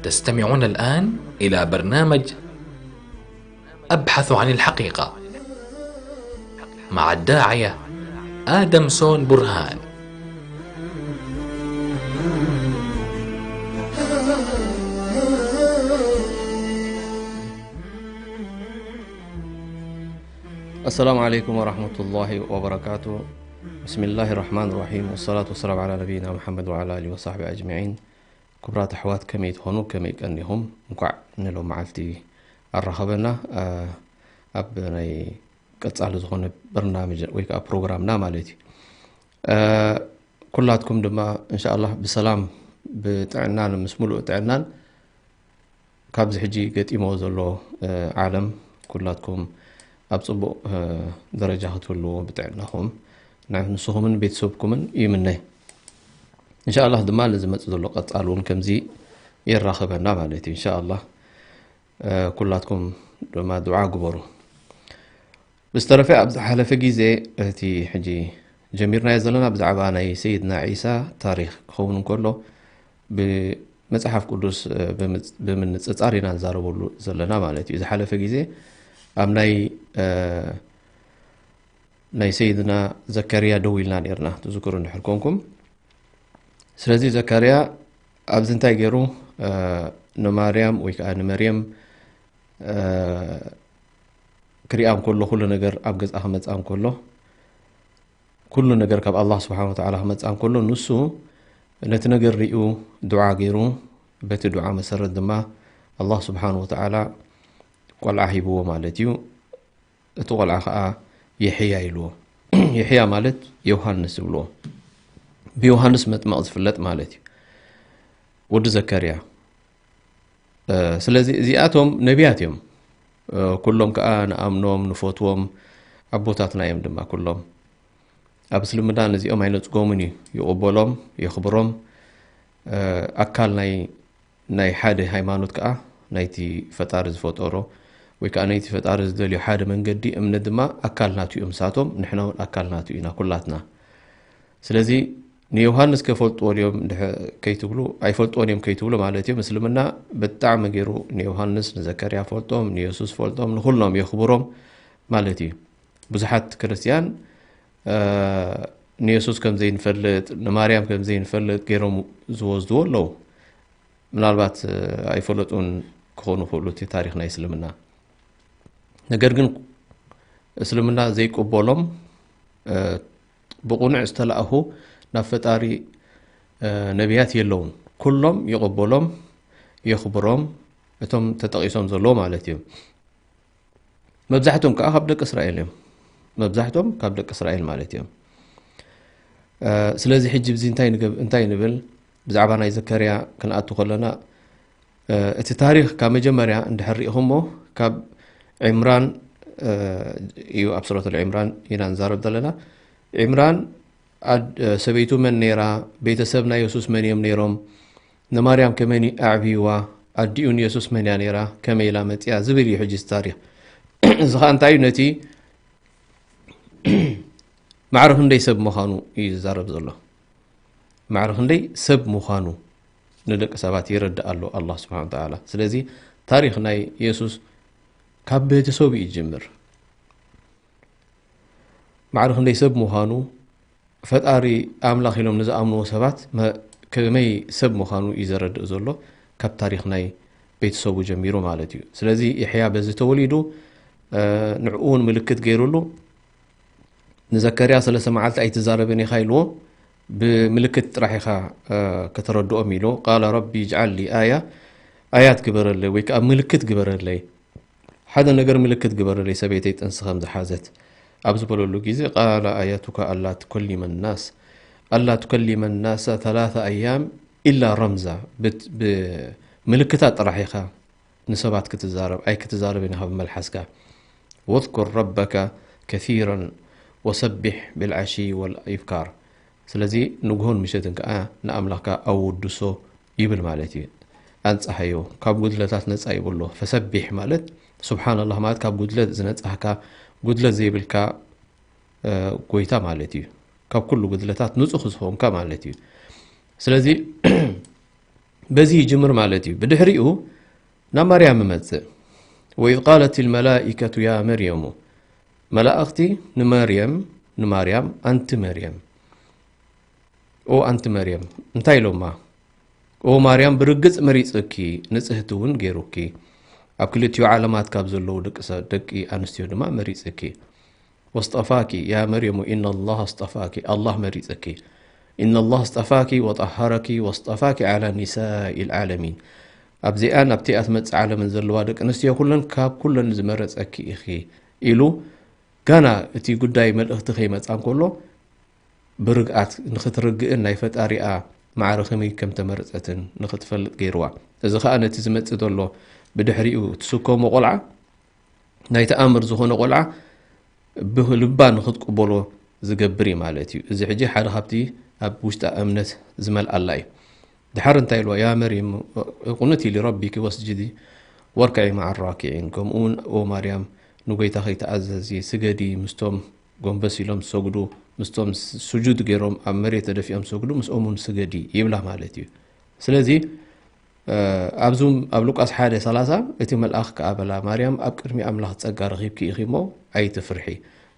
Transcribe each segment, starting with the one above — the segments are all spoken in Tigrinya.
تستمعون الآن إلى برنامج أبحث عن الحقيقة مع الداعية آدمسون برهان. السلام عليكم ورحمة الله وبركاته. بسم الله الرحمن الرحيم، والصلاة والسلام على نبينا محمد وعلى آله وصحبه أجمعين. ክቡራት ኣሕዋት፣ ከመይ ትኾኑ? ከመይ ቀኒኹም? እንኳዕ ንሎም መዓልቲ ኣራኸበና። ኣብ ናይ ቀጻሊ ዝኾነ በርናምጅ ወይ ከዓ ፕሮግራምና ማለት እዩ። ኩላትኩም ድማ እንሻኣላህ ብሰላም ብጥዕናን ምስ ሙሉእ ጥዕናን ካብዚ ሕጂ ገጢሞ ዘሎ ዓለም ኩላትኩም ኣብ ጽቡቕ ደረጃ ክትህልዎ ብጥዕናኹም ንስኹምን ቤተሰብኩምን ይምነ። እንሻኣላህ ድማ ንዝመጽእ ዘሎ ቀጻል እውን ከምዚ የራኸበና ማለት እዩ። እንሻኣላህ ኩላትኩም ድማ ዱዓ ግበሩ። ብዝተረፈ ኣብ ዝሓለፈ ግዜ እቲ ሕጂ ጀሚርናዮ ዘለና ብዛዕባ ናይ ሰይድና ዒሳ ታሪኽ ክኸውን እንከሎ ብመጽሓፍ ቅዱስ ብምንጽጻር ኢና ንዛረበሉ ዘለና ማለት እዩ። ዝሓለፈ ግዜ ኣብ ናይ ናይ ሰይድና ዘካርያ ደው ኢልና ነርና ትዝክሩ እንድሕር ኮንኩም። ስለዚ ዘካርያ ኣብዚ እንታይ ገይሩ ንማርያም ወይ ከዓ ንመርየም ክሪኣ እንከሎ ኩሉ ነገር ኣብ ገዝኣ ክመፅኣ እንከሎ ኩሉ ነገር ካብ ኣላህ ስብሓን ወተዓላ ክመፅኣ እንከሎ ንሱ ነቲ ነገር ሪኡ ዱዓ ገይሩ በቲ ዱዓ መሰረት ድማ ኣላህ ስብሓን ወተዓላ ቆልዓ ሂብዎ ማለት እዩ። እቲ ቆልዓ ከዓ የሕያ ኢልዎ። የሕያ ማለት ዮሃንስ ይብልዎ። ብዮሃንስ መጥመቕ ዝፍለጥ ማለት እዩ። ወዲ ዘከርያ። ስለዚ እዚኣቶም ነቢያት እዮም። ኩሎም ከዓ ንኣምኖም ንፈትዎም ኣቦታትና እዮም ድማ ኩሎም። ኣብ እስልምና ነዚኦም ኣይነፅጎምን እዩ። ይቕበሎም፣ የኽብሮም። ኣካል ናይ ናይ ሓደ ሃይማኖት ከዓ ናይቲ ፈጣሪ ዝፈጠሮ ወይ ከዓ ናይቲ ፈጣሪ ዝደልዮ ሓደ መንገዲ እምነት ድማ ኣካል ናቱ እዮም። ንሳቶም ንሕና እውን ኣካል ናቱ ኢና ኩላትና። ስለዚ ንዮሃንስ ከፈልጥዎ ድዮም ከይትብሉ ኣይፈልጥዎን እዮም ከይትብሉ ማለት እዮም። እስልምና ብጣዕሚ ገይሩ ንዮሃንስ ንዘከርያ ፈልጦም ንየሱስ ፈልጦም ንኩሎም የኽብሮም ማለት እዩ። ብዙሓት ክርስትያን ንየሱስ ከም ዘይንፈልጥ ንማርያም ከም ዘይንፈልጥ ገይሮም ዝወስድዎ ኣለዉ። ምናልባት ኣይፈለጡን ክኾኑ ይኽእሉ እቲ ታሪኽ ናይ እስልምና። ነገር ግን እስልምና ዘይቅበሎም ብቕኑዕ ዝተላእኹ ናብ ፈጣሪ ነቢያት የለውን። ኩሎም ይቕበሎም የኽብሮም እቶም ተጠቒሶም ዘለዉ ማለት እዮም። መብዛሕቶም ከዓ ካብ ደቂ እስራኤል እዮም። መብዛሕቶም ካብ ደቂ እስራኤል ማለት እዮም። ስለዚ ሕጂ ብዚ እንታይ ንብል ብዛዕባ ናይ ዘከርያ ክንኣቱ ከለና እቲ ታሪኽ ካብ መጀመርያ እንድሕር ሪኢኹሞ ካብ ዕምራን እዩ ኣብ ሱረት ዕምራን ኢና ንዛረብ ዘለና። ዕምራን ሰበይቱ መን ነይራ? ቤተሰብ ናይ የሱስ መን እዮም ነይሮም? ንማርያም ከመይ ኣዕብይዋ? ኣዲኡ ንየሱስ መን እያ ነይራ? ከመይ ኢላ መፅያ ዝብል እዩ ሕጂ ታሪኽ። እዚ ከዓ እንታይ እዩ ነቲ ማዕረ ክንደይ ሰብ ምዃኑ እዩ ዝዛረብ ዘሎ። ማዕረ ክንደይ ሰብ ምዃኑ ንደቂ ሰባት ይረድእ ኣሎ ኣላህ ስብሓን ወተዓላ። ስለዚ ታሪኽ ናይ የሱስ ካብ ቤተሰቡ እዩ ዝጅምር። ማዕረ ክንደይ ሰብ ምዃኑ ፈጣሪ ኣምላኽ ኢሎም ንዝኣምንዎ ሰባት ከመይ ሰብ ምዃኑ እዩ ዘረድእ ዘሎ ካብ ታሪኽ ናይ ቤተሰቡ ጀሚሩ ማለት እዩ። ስለዚ የሕያ በዚ ተወሊዱ ንዕኡ እውን ምልክት ገይሩሉ ንዘከርያ ሰለስተ መዓልቲ ኣይትዛረብን ኢኻ ኢልዎ። ብምልክት ጥራሕ ኢኻ ከተረድኦም ኢልዎ። ቃለ ረቢ ጅዓል ሊ ኣያ ኣያት ግበረለይ ወይ ከዓ ምልክት ግበረለይ ሓደ ነገር ምልክት ግበረለይ ሰበይተይ ጥንሲ ከም ዝሓዘት ኣብ ዝበለሉ ግዜ ቃለ ኣያቱካ ኣላ ትከሊመ ናስ ኣላ ትከሊመ ናሰ ተላተ ኣያም ኢላ ረምዛ ብምልክታት ጥራሕ ኢኻ ንሰባት ክትዛረብ ኣይክትዛረብን ኢኻ ብመልሓስካ ወዝኩር ረበካ ከሲራን ወሰቢሕ ብልዓሽይ ወልኢብካር ስለዚ ንግሆን ምሸትን ከዓ ንኣምላኽካ ኣውድሶ ይብል ማለት እዩ። ኣንጻሃዮ ካብ ጉድለታት ነጻ ይብሎ። ፈሰቢሕ ማለት ስብሓንላህ ማለት ካብ ጉድለት ዝነጻህካ ጉድለት ዘይብልካ እ፣ ጎይታ ማለት እዩ። ካብ ኩሉ ጉድለታት ንጹህ ዝኾንካ ማለት እዩ። ስለዚ በዚ ይጅምር ማለት እዩ። ብድሕሪኡ ናብ ማርያም እመጽእ። "ወኢዝ ቃለት ልመላኢከቱ ያ መርየሙ"፣ መላእኽቲ ንመርየም፣ ንማርያም፣ "ኣንቲ መርየም፣ ኦ ኣንቲ መርየም"፣ እንታይ ኢሎማ? "ኦ ማርያም፣ ብርግጽ መሪጽኪ፣ ንጽህቲ እውን ገይሩኪ፣ ኣብ ክልቲኡ ዓለማት ካብ ዘለዉ ደቂ ሰ-፣ ደቂ ኣንስትዮ ድማ መሪጽኪ። ወስጠፋኪ ያ መርየሙ፣ ኢነ ላህ ኣስጠፋኪ፣ ኣላህ መሪጽኪ። ኢነ ላህ ኣስጠፋኪ ወጠሃረኪ ወስጠፋኪ ዓላ ኒሳኢ ልዓለሚን። ኣብዚኣን ኣብቲኣ ትመጽእ ዓለምን ዘለዋ ደቂ ኣንስትዮ ኩለን ካብ ኩለን ዝመረጸኪ ኢኺ" ኢሉ፣ ጋና እቲ ጉዳይ መልእኽቲ ከይመጻ እንከሎ፣ ብርግኣት ንኽትርግእን ናይ ፈጣሪኣ ማዕረ ከመይ ከም ተመረጸትን ንኽትፈልጥ ገይርዋ። እዚ ኸኣ ነቲ ዝመጽእ ዘሎ ብድሕሪኡ ትስከሞ ቖልዓ፣ ናይ ተኣምር ዝኾነ ቖልዓ ብልባ ንኽትቅበሎ ዝገብር እዩ ማለት እዩ። እዚ ሕጂ ሓደ ካብቲ ኣብ ውሽጣ እምነት ዝመልኣላ እዩ። ድሓር እንታይ ኢልዋ? "ያ መርየም ቁኑቲ ሊረቢኪ ወስጅዲ ወርክዒ መዓ ራኪዒን"፣ ከምኡ እውን "ኦ ማርያም፣ ንጎይታኺ ተኣዘዚ፣ ስገዲ፣ ምስቶም ጎንበስ ኢሎም ዝሰግዱ፣ ምስቶም ስ-፣ ስጁድ ገይሮም ኣብ መሬት ተደፊኦም ዝሰግዱ፣ ምስኦም እውን ስገዲ" ይብላ ማለት እዩ። ስለዚ፣ እ፣ ኣብዙም ኣብ ሉቃስ ሓደ ሰላሳ እቲ መልኣኽ ከኣ በላ፣ "ማርያም፣ ኣብ ቅድሚ ኣምላኽ ጸጋ ረኺብኪ ኢኺ እሞ ኣይትፍርሒ።"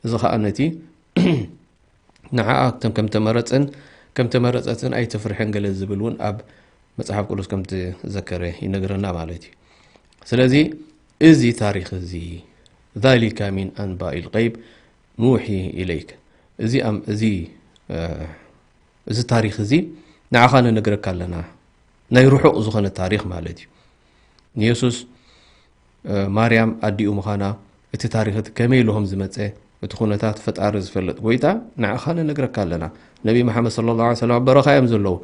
እዚ ኸኣ ነቲ ንዓኣ ከም፣ ከም ተመረጽን ከም ተመረጸትን ኣይትፍርሕን ገለ ዝብል እውን ኣብ መጽሓፍ ቅዱስ ከም ትዘከረ ይነግረና ማለት እዩ። ስለዚ እዚ ታሪኽ እዚ፣ ذلك من أنباء الغيب نوحيه إليك፣ እዚ ኣም-፣ እዚ፣ እ፣ እዚ ታሪኽ እዚ ንዓኻ ንነግረካ ኣለና። ናይ ርሑቕ ዝኾነ ታሪኽ ማለት እዩ። ንየሱስ፣ እ፣ ማርያም ኣዲኡ ምዃና፣ እቲ ታሪኽ እቲ ከመይ ኢሉ ከም ዝመጸ፣ እቲ ኩነታት ፈጣሪ ዝፈልጥ ጎይታ ንዓኻ ንነግረካ ኣለና። ነቢ መሓመድ ሰለላሁ ዐለይሂ ወሰለም ኣብ በረኻ እዮም ዘለዉ።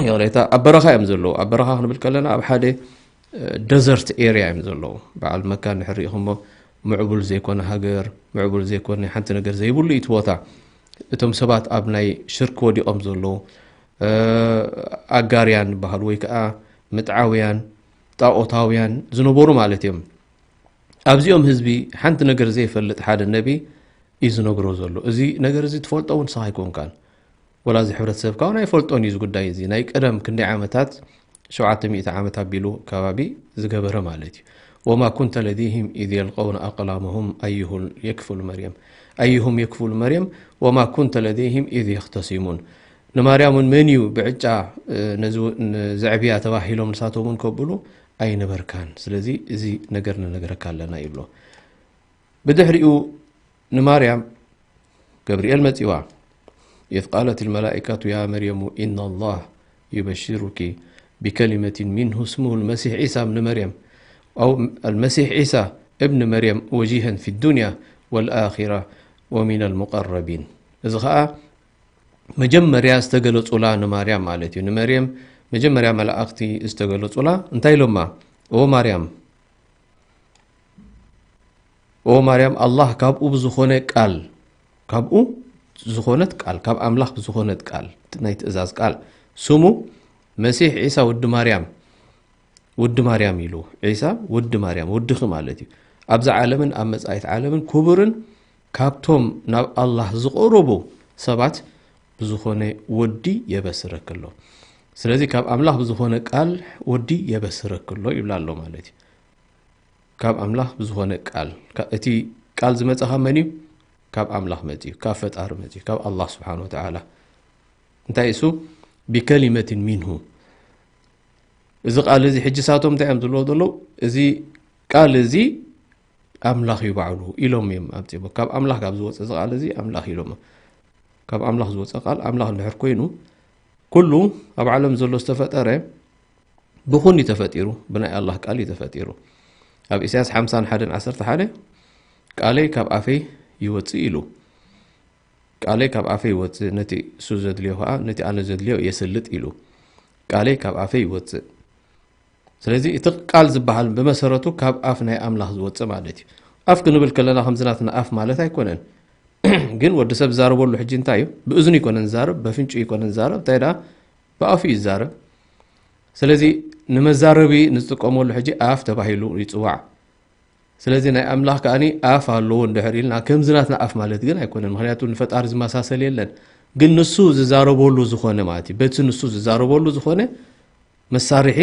ይቕሬታ፣ ኣብ በረኻ እዮም ዘለዉ። ኣብ በረኻ ክንብል ከለና ኣብ ሓደ፣ እ፣ ደዘርት ኤርያ እዮም ዘለዉ። በዓል መካ እንድሕር ርኢኹሞ፣ ምዕቡል ዘይኮነ ሃገር፣ ምዕቡል ዘይኮነ ሓንቲ ነገር ዘይብሉ እዩ እቲ ቦታ። እቶም ሰባት ኣብ ናይ ሽርክ ወዲቖም ዘለዉ፣ እ፣ ኣጋርያን ዝበሃሉ ወይ ከኣ ምጥዓውያን፣ ጣኦታውያን ዝነበሩ ማለት እዮም። ኣብዚኦም ህዝቢ ሓንቲ ነገር ዘይፈልጥ ሓደ ነቢ እዩ ዝነግሮ ዘሎ። እዚ ነገር እዚ ትፈልጦ እውን ንስኻ ኣይኮንካን። ወላ እዚ ሕብረተሰብካ እውን ኣይፈልጦን እዩ እዚ ጉዳይ እዚ። ናይ ቀደም ክንደይ ዓመታት፣ ሸውዓተ ሚእቲ ዓመት ኣቢሉ ከባቢ ዝገበረ ማለት እዩ። "ወማ ኩንተ ለደይሂም ኢዝ የልቀውነ ኣቅላመሁም ኣዩሁል የክፍሉ መርየም፣ ኣዩሁም የክፍሉ መርየም፣ ወማ ኩንተ ለደይሂም ኢዝ የኽተሲሙን።" ንማርያም እውን መን እዩ ብዕጫ፣ እ፣ ነዚ፣ ንዘዕብያ ተባሂሎም ንሳቶም እውን ከብሉ ኣይነበርካን። ስለዚ እዚ ነገር ንነግረካ ኣለና ይብሎ። ብድሕሪኡ ንማርያም ገብርኤል መጺዋ። "ኢዝ ቃለት ልመላኢከቱ ያ መርየሙ ኢና ላህ ዩበሽሩኪ ቢከሊመትን ሚንሁ ስሙሁ ልመሲሕ ዒሳ እብኒ መርየም፣ ኣው ልመሲሕ ዒሳ እብኒ መርየም ወጂሀን ፊ ዱንያ ወልኣኺራ ወሚን ልሙቀረቢን።" እዚ ኸኣ መጀመርያ ዝተገለጹላ ንማርያም ማለት እዩ። ንመርየም መጀመርያ መላእኽቲ ዝተገለጹላ እንታይ ኢሎማ? "ኦ ማርያም፣ ኦ ማርያም፣ ኣላህ ካብኡ ብዝኾነ ቃል፣ ካብኡ ዝኾነት ቃል፣ ካብ ኣምላኽ ብዝኾነት ቃል፣ ናይ ትእዛዝ ቃል፣ ስሙ መሲሕ ዒሳ ወዲ ማርያም፣ ወዲ ማርያም" ኢሉ፣ ዒሳ ወዲ ማርያም፣ ወድኺ ማለት እዩ። ኣብዛ ዓለምን ኣብ መጻኢት ዓለምን ክቡርን ካብቶም ናብ ኣላህ ዝቐረቡ ሰባት ብዝኾነ ወዲ የበስረኪ ኣሎ። ስለዚ ካብ ኣምላኽ ብዝኾነ ቃል ወዲ የበስረኪ ኣሎ ይብላ ኣሎ ማለት እዩ። ካብ ኣምላኽ ብዝኾነ ቃል። ካ-፣ እቲ ቃል ዝመጸ ካብ መን እዩ? ካብ ኣምላኽ መጺኡ፣ ካብ ፈጣሪ መጺኡ፣ ካብ ኣላህ ስብሓን ወተዓላ። እንታይ እሱ? ቢከሊመትን ሚንሁ። እዚ ቃል እዚ ሕጂ ሳቶም እንታይ እዮም ዝብልዎ ዘለዉ? እዚ ቃል እዚ ኣምላኽ እዩ ባዕሉ ኢሎም እዮም ኣምጺእዎ። ካብ ኣምላኽ ካብ ዝወጸ እዚ ቃል እዚ ኣምላኽ ኢሎም። ካብ ኣምላኽ ዝወጸ ቃል ኣምላኽ እንድሕር ኮይኑ፣ ኩሉ ኣብ ዓለም ዘሎ ዝተፈጠረ ብኹን እዩ ተፈጢሩ፣ ብናይ ኣላህ ቃል እዩ ተፈጢሩ። ኣብ ኢሳያስ ሓምሳን ሓደን ዓሰርተ ሓደ፣ "ቃለይ ካብ ኣፈይ ይወጽእ" ኢሉ። "ቃለይ ካብ ኣፈይ ይወጽእ፣ ነቲ እሱ ዘድልዮ ኸኣ፣ ነቲ ኣነ ዘድልዮ የስልጥ" ኢሉ። "ቃለይ ካብ ኣፈይ ይወጽእ።" ስለዚ እቲ ቃል ዝበሃል ብመሰረቱ ካብ ኣፍ ናይ ኣምላኽ ዝወጽእ ማለት እዩ። ኣፍ ክንብል ከለና ከምዚ ናትና ኣፍ ማለት ኣይኮነን። ግን ወዲ ሰብ ዝዛረበሉ ሕጂ እንታይ እዩ? ብእዝኑ ይኮነን ዝዛረብ፣ በፍንጩ ይኮነን ዝዛረብ፣ እንታይ ደኣ ብኣፉ እዩ ዝዛረብ። ስለዚ ንመዛረቢ ንዝጥቀመሉ ሕጂ ኣፍ ተባሂሉ ይጽዋዕ። ስለዚ ናይ ኣምላኽ ከኣኒ ኣፍ ኣለዎ እንድሕር ኢልና፣ ከምዚ ናትና ኣፍ ማለት ግን ኣይኮነን። ምኽንያቱ ንፈጣሪ ዝመሳሰል የለን። ግን ንሱ ዝዛረበሉ ዝኾነ ማለት እዩ። በቲ ንሱ ዝዛረበሉ ዝኾነ መሳርሒ፣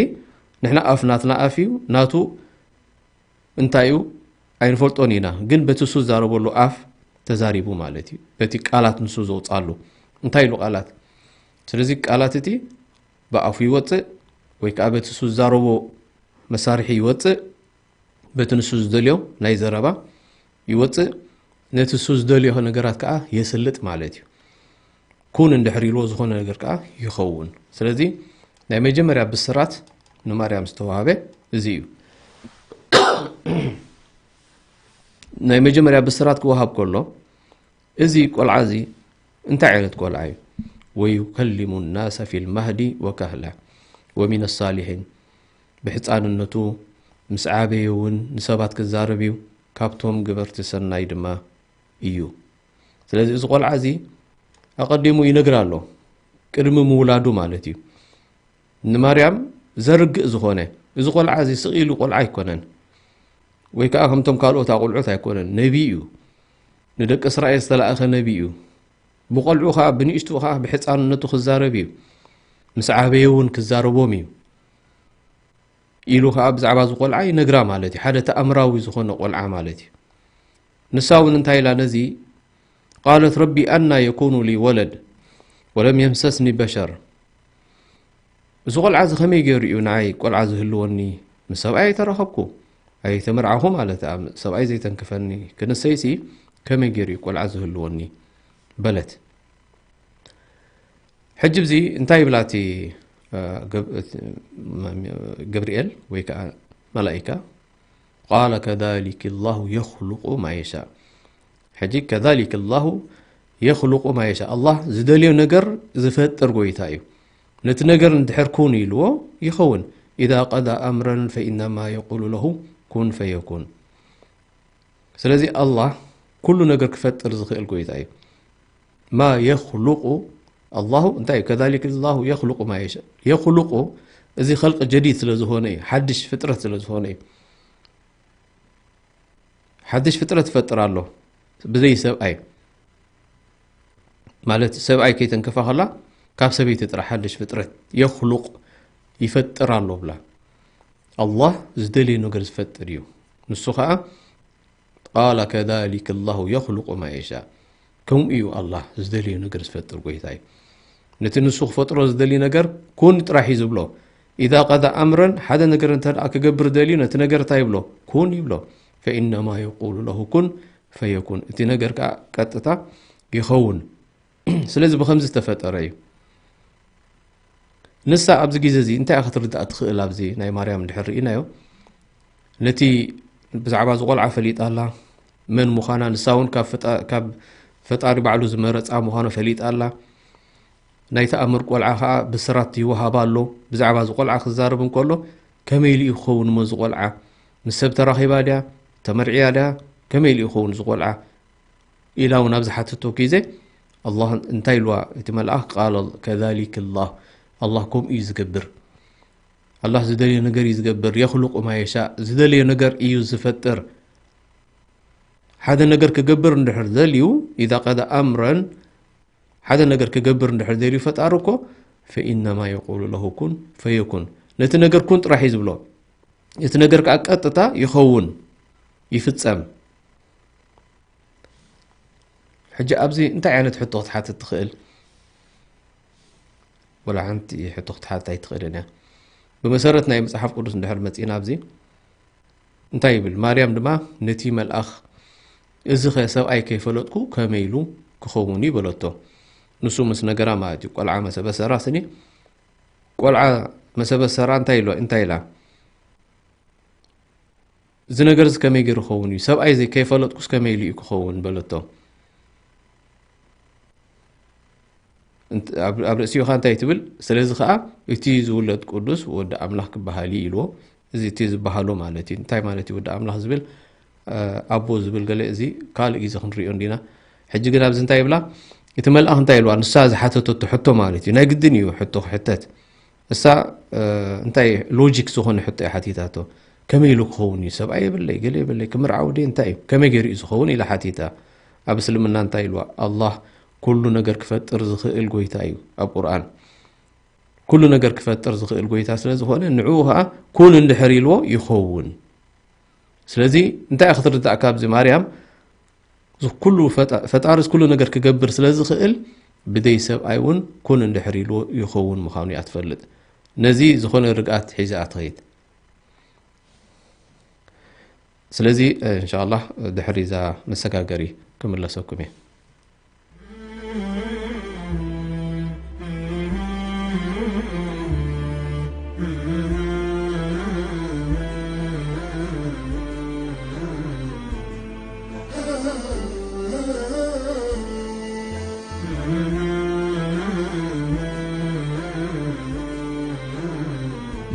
ንሕና ኣፍ ናትና ኣፍ እዩ፣ ናቱ እንታይ እዩ ኣይንፈልጦን ኢና። ግን በቲ ንሱ ዝዛረበሉ ኣፍ ተዛሪቡ ማለት እዩ። በቲ ቃላት ንሱ ዘውጻሉ። እንታይ ኢሉ ቃላት? ስለዚ ቃላት እቲ ብኣፉ ይወጽእ ወይ ከኣ በቲ ንሱ ዝዛረቦ መሳርሒ ይወጽእ። በቲ ንሱ ዝደልዮ ናይ ዘረባ ይወጽእ። ነቲ ንሱ ዝደልዮ ነገራት ከኣ የስልጥ ማለት እዩ። ኩን እንድሕር ኢልዎ ዝኾነ ነገር ከኣ ይኸውን። ስለዚ ናይ መጀመርያ ብስራት ንማርያም ዝተዋህበ እዚ እዩ። ናይ መጀመርያ ብስራት ክወሃብ ከሎ፣ እዚ ቆልዓ እዚ እንታይ ዓይነት ቆልዓ እዩ? "ወዩከሊሙ ናሰ ፊል ማህዲ ወካህላ ወሚነ ሳሊሒን"፣ ብሕፃንነቱ ምስ ዓበየ እውን ንሰባት ክዛረብ እዩ፣ ካብቶም ግበርቲ ሰናይ ድማ እዩ። ስለዚ እዚ ቆልዓ እዚ ኣቐዲሙ ይነግር ኣሎ፣ ቅድሚ ምውላዱ ማለት እዩ። ንማርያም ዘርግእ ዝኾነ፣ እዚ ቆልዓ እዚ ስቕ ኢሉ ቆልዓ ኣይኮነን፣ ወይ ከዓ ከምቶም ካልኦት ኣቑልዑት ኣይኮነን፣ ነቢይ እዩ። ንደቂ እስራኤል ዝተላእኸ ነቢይ እዩ። ብቆልዑ ከዓ፣ ብንእሽቱ ከዓ፣ ብሕፃንነቱ ክዛረብ እዩ። ምስ ዓበየ እውን ክዛረቦም እዩ ኢሉ ከዓ ብዛዕባ እዚ ቆልዓ ይነግራ ማለት እዩ። ሓደ ተኣምራዊ ዝኾነ ቆልዓ ማለት እዩ። ንሳ እውን እንታይ ኢላ ነዚ? ቃለት ረቢ ኣና የኩኑ ሊ ወለድ ወለም የምሰስኒ በሸር። እዚ ቆልዓ እዚ ከመይ ገይሩ እዩ ንዓይ ቆልዓ ዝህልወኒ? ምስ ሰብኣይ ኣይተራኸብኩ፣ ኣይተመርዓኹ ማለት፣ ኣብ ሰብኣይ ዘይተንክፈኒ ክንሰይሲ ከመይ ገይሩ እዩ ቆልዓ ዝህልወኒ? በለት። ሕጂ እዚ እንታይ ይብላ እቲ፣ እ፣ ገብ-፣ እቲ፣ ም-፣ ገብርኤል ወይ ከዓ መላኢካ? ቃለ ከዛሊክ ላሁ የኽሉቁ ማ የሻእ። ሕጂ ከዛሊክ ላሁ የኽሉቁ ማ የሻእ፣ ኣላህ ዝደልዮ ነገር ዝፈጥር ጎይታ እዩ። ነቲ ነገር እንድሕር ኩን ኢልዎ ይኸውን። ኢዛ ቀዳ ኣምረን ፈኢነማ የቁሉ ለሁ ኩን ፈየኩን። ስለዚ ኣላህ ኩሉ ነገር ክፈጥር ዝኽእል ጎይታ እዩ። ማ የኽሉቁ ኣላሁ እንታይ እዩ? ከዛሊክ ላሁ የኽሉቁ ማ የሻእ። የኽሉቁ እዚ ኸልቂ ጀዲድ ስለ ዝኾነ እዩ፣ ሓድሽ ፍጥረት ስለ ዝኾነ እዩ። ሓድሽ ፍጥረት ይፈጥር ኣሎ ብዘይ ሰብኣይ። ማለት ሰብኣይ ከይተንከፋ ከላ ካብ ሰበይቲ ጥራሕ ሓድሽ ፍጥረት የኽሉቅ ይፈጥር ኣሎ ብላ። ኣላህ ዝደልዮ ነገር ዝፈጥር እዩ። ንሱ ኸዓ ቃለ ከዛሊክ ላሁ የኽሉቁ ማ የሻእ። ከምኡ እዩ ኣላህ ዝደልዮ ነገር ዝፈጥር ጎይታ እዩ። ነቲ ንሱ ክፈጥሮ ዝደሊ ነገር ኩን ጥራሕ እዩ ዝብሎ። ኢዛ ቀዳ ኣምረን፣ ሓደ ነገር እንተ ደኣ ክገብር ደልዩ ነቲ ነገር እንታይ ይብሎ? ኩን ይብሎ። ፈኢነማ የቁሉ ለሁ ኩን ፈየኩን። እቲ ነገር ከዓ ቀጥታ ይኸውን። ስለዚ ብኸምዚ ዝተፈጠረ እዩ። ንሳ ኣብዚ ግዜ እዚ እንታይ እያ ክትርዳእ ትኽእል? ኣብዚ ናይ ማርያም እንድሕር ርኢናዮ፣ ነቲ ብዛዕባ እዚ ቆልዓ ፈሊጣ ኣላ፣ መን ምዃና፣ ንሳ እውን ካብ ፈጣ-፣ ካብ ፈጣሪ ባዕሉ ዝመረጻ ምዃኑ ፈሊጣ ኣላ። ናይ ተኣምር ቆልዓ ኸዓ ብስራት ይወሃባ ኣሎ። ብዛዕባ እዚ ቆልዓ ክዛረብ እንከሎ፣ ከመይ ኢሉ እዩ ክኸውን እሞ እዚ ቆልዓ? ምስ ሰብ ተራኺባ ድያ? ተመርዕያ ድያ? ከመይ ኢሉ እዩ ክኸውን እዚ ቆልዓ? ኢላ እውን ኣብ ዝሓተቶ ግዜ፣ ኣላህ እንታይ ኢልዋ? እቲ መልኣኽ፣ ቃለ ከዛሊክ ላህ፣ ኣላህ ከምኡ እዩ ዝገብር። ኣላህ ዝደልዮ ነገር እዩ ዝገብር። የኽሉቁ ማ የሻእ፣ ዝደልዮ ነገር እዩ ዝፈጥር። ሓደ ነገር ክገብር እንድሕር ደልዩ፣ ኢዛ ቀዳ ኣምረን፣ ሓደ ነገር ክገብር እንድሕር ደልዩ ፈጣሪ እኮ፣ ፈኢነማ የቁሉ ለሁ ኩን ፈየኩን። ነቲ ነገር ኩን ጥራሕ እዩ ዝብሎ። እቲ ነገር ከዓ ቀጥታ ይኸውን፣ ይፍጸም። ሕጂ ኣብዚ እንታይ ዓይነት ሕቶ ክትሓትት ትኽእል? ወላ ሓንቲ ሕቶ ክትሓትት ኣይትኽእልን እያ። ብመሰረት ናይ መጽሓፍ ቅዱስ እንድሕር መጺእና ኣብዚ እንታይ ይብል? ማርያም ድማ ነቲ መልኣኽ፣ "እዚ ኸ ሰብኣይ ከይፈለጥኩ ከመይ ኢሉ ክኸውን እዩ?" በለቶ። ንሱ ምስ ነገራ ማለት እዩ። ቆልዓ መሰ በሰራ ስኒ፣ ቆልዓ መሰ በሰራ እንታይ ኢሎ-፣ እንታይ ኢላ? "እዚ ነገር እዚ ከመይ ገይሩ ክኸውን እዩ? ሰብኣይ ዘይ-፣ ከይፈለጥኩስ ከመይ ኢሉ እዩ ክኸውን?" በለቶ። እንት-፣ ኣብ፣ ኣብ ርእሲኡ ኸኣ እንታይ ትብል? "ስለዚ ኸኣ እቲ ዝውለድ ቅዱስ ወዲ ኣምላኽ ክበሃል እዩ" ኢልዎ። እዚ እቲ ዝበሃሎ ማለት እዩ። እንታይ ማለት እዩ ወዲ ኣምላኽ ዝብል? እ፣ ኣቦ ዝብል ገለ፣ እዚ ካልእ ግዜ ክንሪኦ እንዲና። ሕጂ ግን ኣብዚ እንታይ ይብላ? እቲ መልኣኽ እንታይ ኢልዋ? ንሳ ዝሓተተቶ ሕቶ ማለት እዩ። ናይ ግድን እዩ ሕቶ ክሕተት። እሳ፣ እ፣ እንታይ ሎጂክ ዝኾነ ሕቶ እያ ሓቲታቶ። ከመይ ኢሉ ክኸውን እዩ? ሰብኣይ የብለይ፣ ገለ የብለይ፣ ክምርዓው ድየ፣ እንታይ እዩ? ከመይ ገይሩ እዩ ዝኸውን? ኢላ ሓቲታ። ኣብ እስልምና እንታይ ኢልዋ? ኣላህ ኩሉ ነገር ክፈጥር ዝኽእል ጎይታ እዩ። ኣብ ቁርኣን ኩሉ ነገር ክፈጥር ዝኽእል ጎይታ ስለ ዝኾነ፣ ንዕኡ ኸዓ ኩን እንድሕር ኢልዎ ይኸውን። ስለዚ እንታይ ክትርዳእ ካብዚ? ማርያም ኩሉ ፈጣ-፣ ፈጣሪስ ኩሉ ነገር ክገብር ስለ ዝኽእል፣ ብደይ ሰብኣይ እውን ኩን እንድሕር ኢልዎ ይኸውን ምዃኑ እያ ትፈልጥ። ነዚ ዝኾነ ርግኣት ሒዛ እያ ትኸይድ። ስለዚ እንሻላህ ድሕሪ እዛ መሰጋገሪ ክምለሰኩም እየ።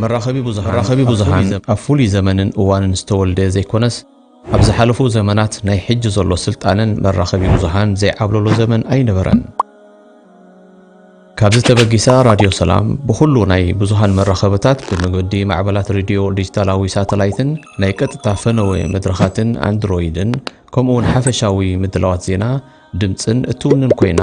መራኸቢ ብዙሃን መራኸቢ ኣብ ብዙሃን ፍሉይ ዘ- ኣብ ፍሉይ ዘመንን እዋንን ዝተወልደ ዘይኮነስ፣ ኣብ ዝሓለፉ ዘመናት ናይ ሕጂ ዘሎ ስልጣነን መራኸቢ ብዙሃን ዘይዓብለሎ ዘመን ኣይነበረን። ካብዚ ተበጊሳ ራድዮ ሰላም ብኹሉ ናይ ብዙሃን መራኸብታት ብመገዲ ማዕበላት ሬድዮ ዲጂታላዊ ሳተላይትን ናይ ቀጥታ ፈነወ መድረኻትን ኣንድሮይድን ከምኡውን ሓፈሻዊ ምድላዋት ዜና ድምፅን እትውንን ኮይና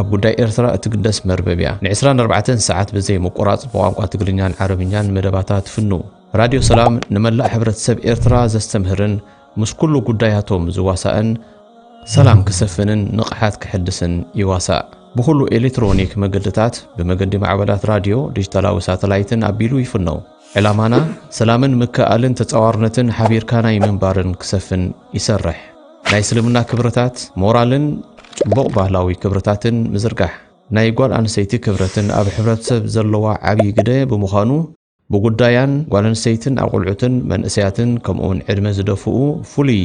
ኣብ ጉዳይ ኤርትራ እትግደስ መርበብ እያ። ን24 ሰዓት ብዘይ ምቁራፅ ብቋንቋ ትግርኛን ዓረብኛን መደባታ ትፍኑ። ራድዮ ሰላም ንመላእ ሕብረተሰብ ኤርትራ ዘስተምህርን ምስ ኩሉ ጉዳያቶም ዝዋሳእን ሰላም ክሰፍንን ንቕሓት ክሕድስን ይዋሳእ። ብኹሉ ኤሌክትሮኒክ መገድታት ብመገዲ ማዕበላት ራድዮ፣ ዲጂታላዊ ሳተላይትን ኣቢሉ ይፍነው። ዕላማና ሰላምን ምክእኣልን ተጻዋርነትን ሓቢርካ ናይ ምንባርን ክሰፍን ይሰርሕ። ናይ እስልምና ክብርታት፣ ሞራልን ጽቡቕ ባህላዊ ክብርታትን ምዝርጋሕ። ናይ ጓል ኣንስተይቲ ክብረትን ኣብ ሕብረተሰብ ዘለዋ ዓብዪ ግደ ብምዃኑ፣ ብጉዳያን ጓል ኣንስተይትን ኣቑልዑትን መንእሰያትን ከምኡውን ዕድመ ዝደፍኡ ፍሉይ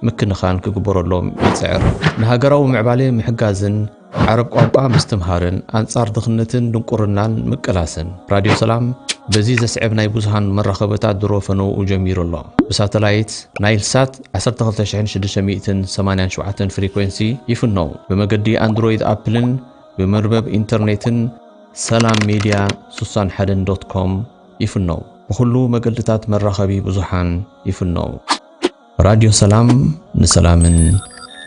ምክንኻን ክግበረሎም ይጽዕር። ንሃገራዊ ምዕባለ ምሕጋዝን ዓረብ ቋንቋ ምስትምሃርን ኣንጻር ድኽነትን ድንቁርናን ምቅላስን። ራድዮ ሰላም በዚ ዘስዕብ ናይ ብዙሃን መራኸብታት ድሮ ፈነውኡ ጀሚሩ ኣሎ። ብሳተላይት ናይል ሳት ዓሰርተ ክልተ ሽሕን ሽዱሽተ ሚእትን ሰማንያን ሸውዓተን ፍሪኮንሲ ይፍነው። ብመገዲ ኣንድሮይድ ኣፕልን ብመርበብ ኢንተርኔትን ሰላም ሜድያ ስሳን ሓደን ዶት ኮም ይፍነው። ብኹሉ መገድታት መራኸቢ ብዙሓን ይፍነው። ራድዮ ሰላም ንሰላምን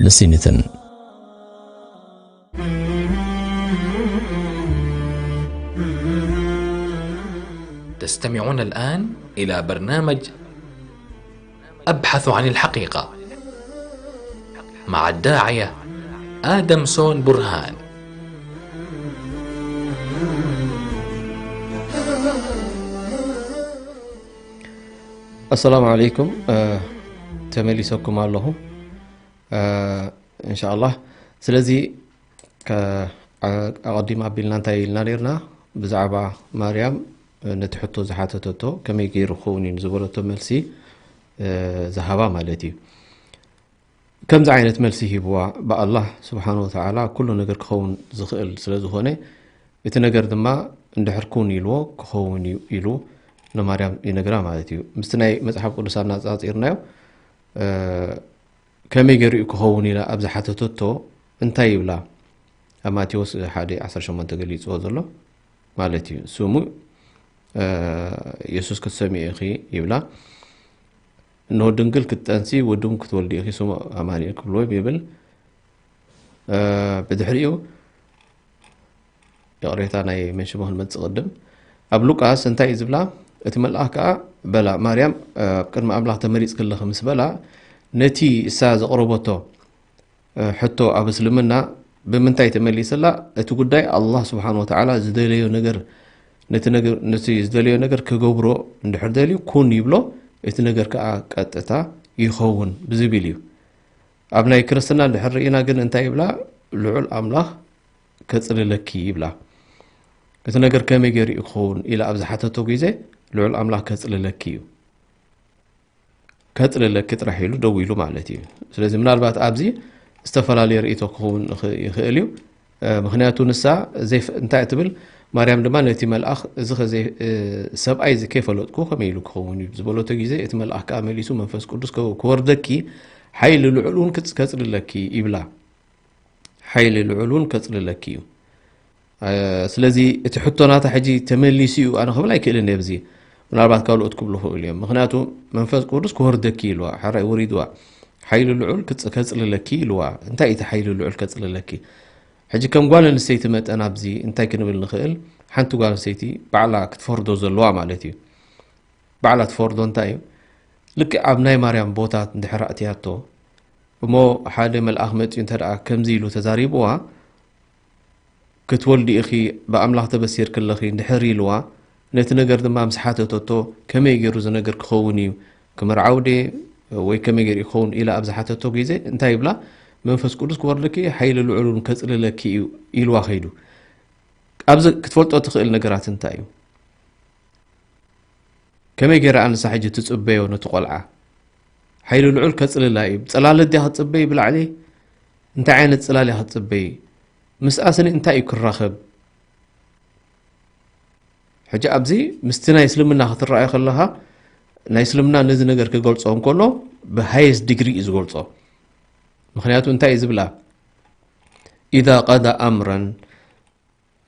ንሲኒትን። تستمعون الآن إلى برنامج أبحث عن الحقيقة مع الداعية آدم سون برهان. السلام عليكم. ተመሊሰኩም ኣለኹ እንሻኣላህ። ስለዚ ኣቐዲም ኣቢልና እንታይ ኢልና ነርና? ብዛዕባ ማርያም ነቲ ሕቶ ዝሓተተቶ ከመይ ገይሩ ክኸውን እዩ ዝበለቶ መልሲ ዝሃባ ማለት እዩ። ከምዚ ዓይነት መልሲ ሂብዋ። ብኣላህ ስብሓን ወተዓላ ኩሉ ነገር ክኸውን ዝኽእል ስለ ዝኾነ፣ እቲ ነገር ድማ እንድሕር ኩን ኢልዎ ክኸውን እዩ ኢሉ ንማርያም ይነግራ ማለት እዩ። ምስቲ ናይ መጽሓፍ ቅዱስ ኣናጻጺርናዮ ከመይ ገይሩ እዩ ክኸውን ኢላ ኣብ ዝሓተተቶ እንታይ ይብላ? ኣብ ማቴዎስ ሓደ ዓሰርተ ሸሞንተ ገሊጽዎ ዘሎ ማለት እዩ። ስሙ የሱስ ክትሰምዮ ኢኺ ይብላ። እንሆ ድንግል ክትጠንሲ ወድም ክትወልዲ ኢኺ፣ ስሙ ኣማኑኤል ክብልዎ ይብል። ብድሕሪኡ ይቕሬታ፣ ናይ መንሽሞ ክንመጽእ ቅድም፣ ኣብ ሉቃስ እንታይ እዩ ዝብላ? እቲ መልኣኽ ከኣ በላ፣ ማርያም ኣብ ቅድሚ ኣምላኽ ተመሪጽኪ ኣለኺ ምስ በላ፣ ነቲ እሳ ዘቕረበቶ ሕቶ ኣብ እስልምና ብምንታይ ተመሊስላ? እቲ ጉዳይ ኣላህ ስብሓን ወተዓላ ዝደለዮ ነገር፣ ነቲ ነገር፣ ነቲ ዝደለዮ ነገር ክገብሮ እንድሕር ደልዩ ኩን ይብሎ፣ እቲ ነገር ከኣ ቀጥታ ይኸውን ብዝብል እዩ። ኣብ ናይ ክርስትና እንድሕር ርኢና ግን እንታይ ይብላ? ልዑል ኣምላኽ ከጽልለኪ ይብላ። እቲ ነገር ከመይ ገይሩ እዩ ክኸውን ኢላ ኣብ ዝሓተቶ ግዜ ልዑል ኣምላኽ ከጽልለኪ እዩ። ከጽልለኪ ጥራሕ ኢሉ ደው ኢሉ ማለት እዩ። ስለዚ ምናልባት ኣብዚ ዝተፈላለየ ርእይቶ ክኸውን ይኽእል እዩ። ምኽንያቱ ንሳ እንታይ ትብል? ማርያም ድማ ነቲ መልኣኽ፣ እዚ ሰብኣይ እዚ ከይፈለጥኩ ከመይ ኢሉ ክኸውን እዩ ዝበለቶ ግዜ፣ እቲ መልኣኽ ከኣ መሊሱ መንፈስ ቅዱስ ክወርደኪ ሓይሊ ልዑል እውን ከጽልለኪ ይብላ። ሓይሊ ልዑል እውን ከጽልለኪ እዩ። ስለዚ እቲ ሕቶ ናታ ሕጂ ተመሊሱ እዩ ኣነ ክብል ኣይክእልን እየ። ብዚ ምናልባት ካልኦት ክብሉ ክእሉ እዮም። ምኽንያቱ መንፈስ ቅዱስ ክወርደኪ ኢልዋ፣ ሕራይ ወሪድዋ፣ ሓይሊ ልዑል ክጽ-፣ ከጽልለኪ ኢልዋ። እንታይ እቲ ሓይሊ ልዑል ከጽልለኪ? ሕጂ ከም ጓል ኣንስተይቲ መጠን ኣብዚ እንታይ ክንብል ንኽእል? ሓንቲ ጓል ኣንስተይቲ ባዕላ ክትፈርዶ ዘለዋ ማለት እዩ። ባዕላ ትፈርዶ እንታይ እዩ? ልክዕ ኣብ ናይ ማርያም ቦታ እንድሕር ኣእትያቶ እሞ ሓደ መልኣኽ መጺኡ እንተ ደኣ ከምዚ ኢሉ ተዛሪብዋ፣ ክትወልዲ ኢኺ፣ ብኣምላኽ ተበሲርኪ ኣለኺ እንድሕር ኢልዋ፣ ነቲ ነገር ድማ ምስ ሓተተቶ፣ ከመይ ገይሩ እዚ ነገር ክኸውን እዩ? ክምርዓው ድየ? ወይ ከመይ ገይሩ ክኸውን? ኢላ ኣብ ዝሓተቶ ግዜ እንታይ ይብላ? መንፈስ ቅዱስ ክወርደኪ፣ ሓይሊ ልዑል እውን ከጽልለኪ እዩ ኢልዋ ከይዱ። ኣብዚ ክትፈልጦ ትኽእል ነገራት እንታይ እዩ? ከመይ ገይራ ኣንሳ ሕጂ ትጽበዮ ነቲ ቆልዓ? ሓይሊ ልዑል ከጽልላ እዩ። ጽላለት ድያ ክትጽበይ ብላዕሊ? እንታይ ዓይነት ጽላል እያ ክትጽበይ? ምስኣስኒ እንታይ እዩ ክራኸብ? ሕጂ ኣብዚ ምስቲ ናይ እስልምና ክትረኣዮ ከለኻ፣ ናይ እስልምና ነዚ ነገር ክገልጾ እንከሎ ብሃይስት ዲግሪ እዩ ዝገልጾ። ምኽንያቱ እንታይ እዩ ዝብላ? ኢዛ ቀዳ ኣምረን፣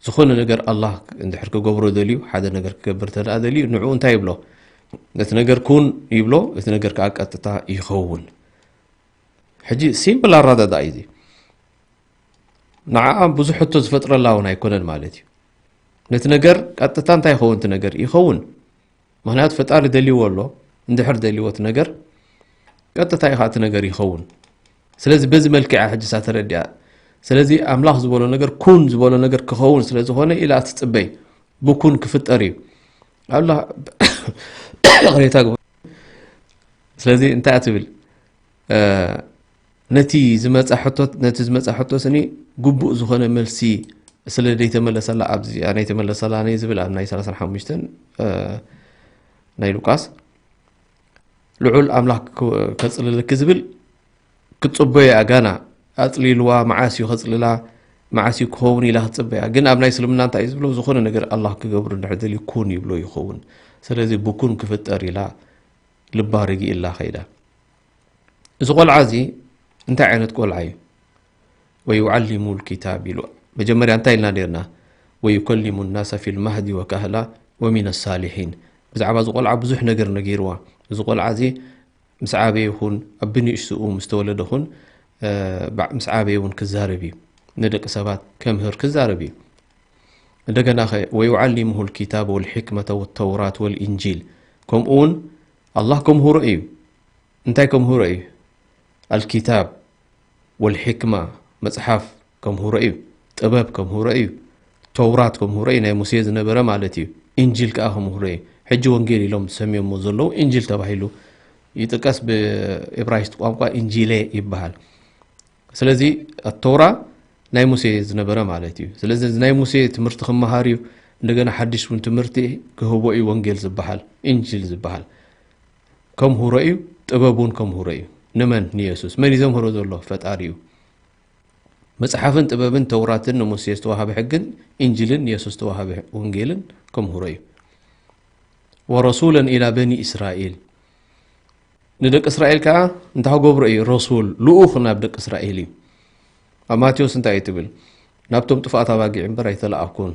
ዝኾነ ነገር ኣላህ እንድሕር ክገብሮ ደልዩ፣ ሓደ ነገር ክገብር እንተ ደኣ ደልዩ፣ ንዕኡ እንታይ ይብሎ? ነቲ ነገር ኩን ይብሎ፣ እቲ ነገር ከኣ ቀጥታ ይኸውን። ሕጂ ሲምፕል ኣረዳድኣ እዩ እዚ። ንዓኣ ብዙሕ ሕቶ ዝፈጥረላ እውን ኣይኮነን ማለት እዩ። ነቲ ነገር ቀጥታ እንታይ ይኸውን? እቲ ነገር ይኸውን። ምኽንያቱ ፈጣሪ ደልይዎ ኣሎ። እንድሕር ደልይዎ እቲ ነገር ቀጥታ እዩ እቲ ነገር ይኸውን። ስለዚ በዚ መልክዕ እያ ሕጂ እሳ ተረዲኣ። ስለዚ ኣምላኽ ዝበሎ ነገር፣ ኩን ዝበሎ ነገር ክኸውን ስለ ዝኾነ ኢላ ትጽበይ። ብኩን ክፍጠር እዩ። ኣላ ይቕሬታ ግበሩ። ስለዚ እንታይ እያ ትብል? እ፣ ነቲ ዝመጻ ሕቶት፣ ነቲ ዝመጻ ሕቶ ስኒ ግቡእ ዝኾነ መልሲ ስለ ዘይተመለሰላ፣ ኣብዚ ናይ ተመለሰላ ናይ ዝብል ኣብ ናይ ሰላሳን ሓሙሽተን፣ እ፣ ናይ ሉቃስ፣ ልዑል ኣምላኽ ክ-፣ ከጽልለኪ ዝብል ክትጽበዮ እያ። ጋና ኣጽሊልዋ፣ መዓስ እዩ ከጽልላ፣ መዓስ እዩ ክኸውን ኢላ ክትጽበያ። ግን ኣብ ናይ እስልምና እንታይ እዩ ዝብሎ? ዝኾነ ነገር ኣላህ ክገብሩ እንድሕር ደልዩ ኩን ይብሎ ይኸውን። ስለዚ ብኩን ክፍጠር ኢላ ልባ ርጊእላ ከይዳ። እዚ ቆልዓ እዚ እንታይ ዓይነት ቆልዓ እዩ? ወዩዓሊሙ ልኪታብ ኢሉ። መጀመርያ እንታይ ኢልና ነርና? ወዩከሊሙ ናሰ ፊ ልማህዲ ወካህላ ወሚን ሳሊሒን። ብዛዕባ እዚ ቆልዓ ብዙሕ ነገር ነጊርዋ። እዚ ቆልዓ እዚ ምስ ዓበየ ይኹን ኣብ ብንእሽትኡ ምስ ተወለደ ኹን፣ እ፣ ባ-፣ ምስ ዓበየ እውን ክዛረብ እዩ። ንደቂ ሰባት ከምህር ክዛረብ እዩ። እንደገና ኸ ወዩዓሊሙሁ ልኪታብ ወልሕክመተ ወተውራት ወልኢንጂል። ከምኡ እውን ኣላህ ከምህሮ እዩ። እንታይ ከምህሮ እዩ? ኣልኪታብ ወልሕክማ፣ መጽሓፍ ከምህሮ እዩ። ጥበብ ከምህሮ እዩ። ተውራት ከምህሮ እዩ፣ ናይ ሙሴ ዝነበረ ማለት እዩ። ኢንጂል ከኣ ከምህሮ እዩ። ሕጂ ወንጌል ኢሎም ዝሰምዮሞ ዘለዉ ኢንጂል ተባሂሉ ይጥቀስ። ብእብራይስጥ ቋንቋ ኢንጂሌ ይበሃል። ስለዚ ኣተውራ ናይ ሙሴ ዝነበረ ማለት እዩ። ስለዚ እዚ ናይ ሙሴ ትምህርቲ ክመሃር እዩ። እንደገና ሓድሽ እውን ትምህርቲ ክህቦ እዩ ወንጌል ዝበሃል፣ ኢንጂል ዝበሃል። ከምህሮ እዩ፣ ጥበብ እውን ከምህሮ እዩ። ንመን? ንየሱስ። መን እዩ ዘምህሮ ዘሎ? ፈጣሪ እዩ። መጽሓፍን ጥበብን ተውራትን ንሙሴ ዝተዋህበ ሕግን ኢንጂልን ንየሱስ ዝተዋህበ ወንጌልን ከምህሮ እዩ። ወረሱለን ኢላ በኒ እስራኤል። ንደቂ እስራኤል ከኣ እንታይ ክገብሮ እዩ? ረሱል፣ ልኡኽ ናብ ደቂ እስራኤል እዩ። ኣብ ማቴዎስ እንታይ እዩ ትብል? ናብቶም ጥፋኣት ኣባጊዕ እምበር ኣይተለኣኩን።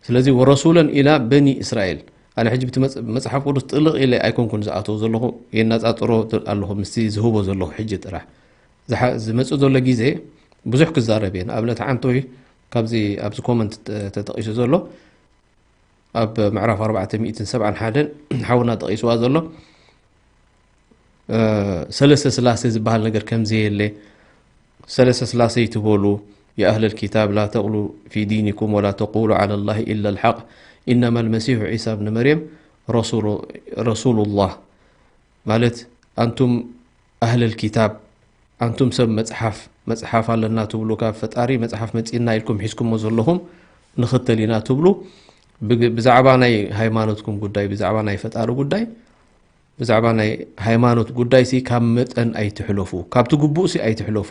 ስለዚ ወረሱለን ኢላ በኒ እስራኤል። ኣነ ሕጂ ብቲ መጽ-፣ መጽሓፍ ቅዱስ ጥልቕ ኢለ ኣይኮንኩን ዝኣተው ዘለኹ፣ የናጻጽሮ ኣለኹ ምስቲ ዝህቦ ዘለኹ ሕጂ ጥራሕ። ዝሓ-፣ ዝመጽእ ዘሎ ግዜ ብዙሕ ክዛረብ እየ። ንኣብነት ሓንቲ ወይ ካብዚ ኣብዚ ኮመንት ተ-፣ ተጠቒሱ ዘሎ ኣብ ምዕራፍ ኣርባዕተ ሚእትን ሰብዓን ሓደን ሓውና ጠቒስዋ ዘሎ፣ እ፣ ሰለስተ ስላሴ ዝበሃል ነገር ከም ዘየለ፣ ሰለስተ ስላሴ ይትበሉ፣ يا أهل الكتاب لا تغلوا في دينكم ولا تقولوا على الله إلا الحق إنما المسيح عيسى ابن مريم رسول، رسول الله ማለት ኣንቱም ኣህለል ኪታብ፣ ኣንቱም ሰብ መጽሓፍ፣ መጽሓፍ ኣለና ትብሉ፣ ካብ ፈጣሪ መጽሓፍ መጺእና ኢልኩም ሒዝኩሞ ዘለኹም ንኽተል ኢና ትብሉ፣ ብግ-፣ ብዛዕባ ናይ ሃይማኖትኩም ጉዳይ፣ ብዛዕባ ናይ ፈጣሪ ጉዳይ፣ ብዛዕባ ናይ ሃይማኖት ጉዳይሲ ካብ መጠን ኣይትሕለፉ፣ ካብቲ ግቡእሲ ኣይትሕለፉ።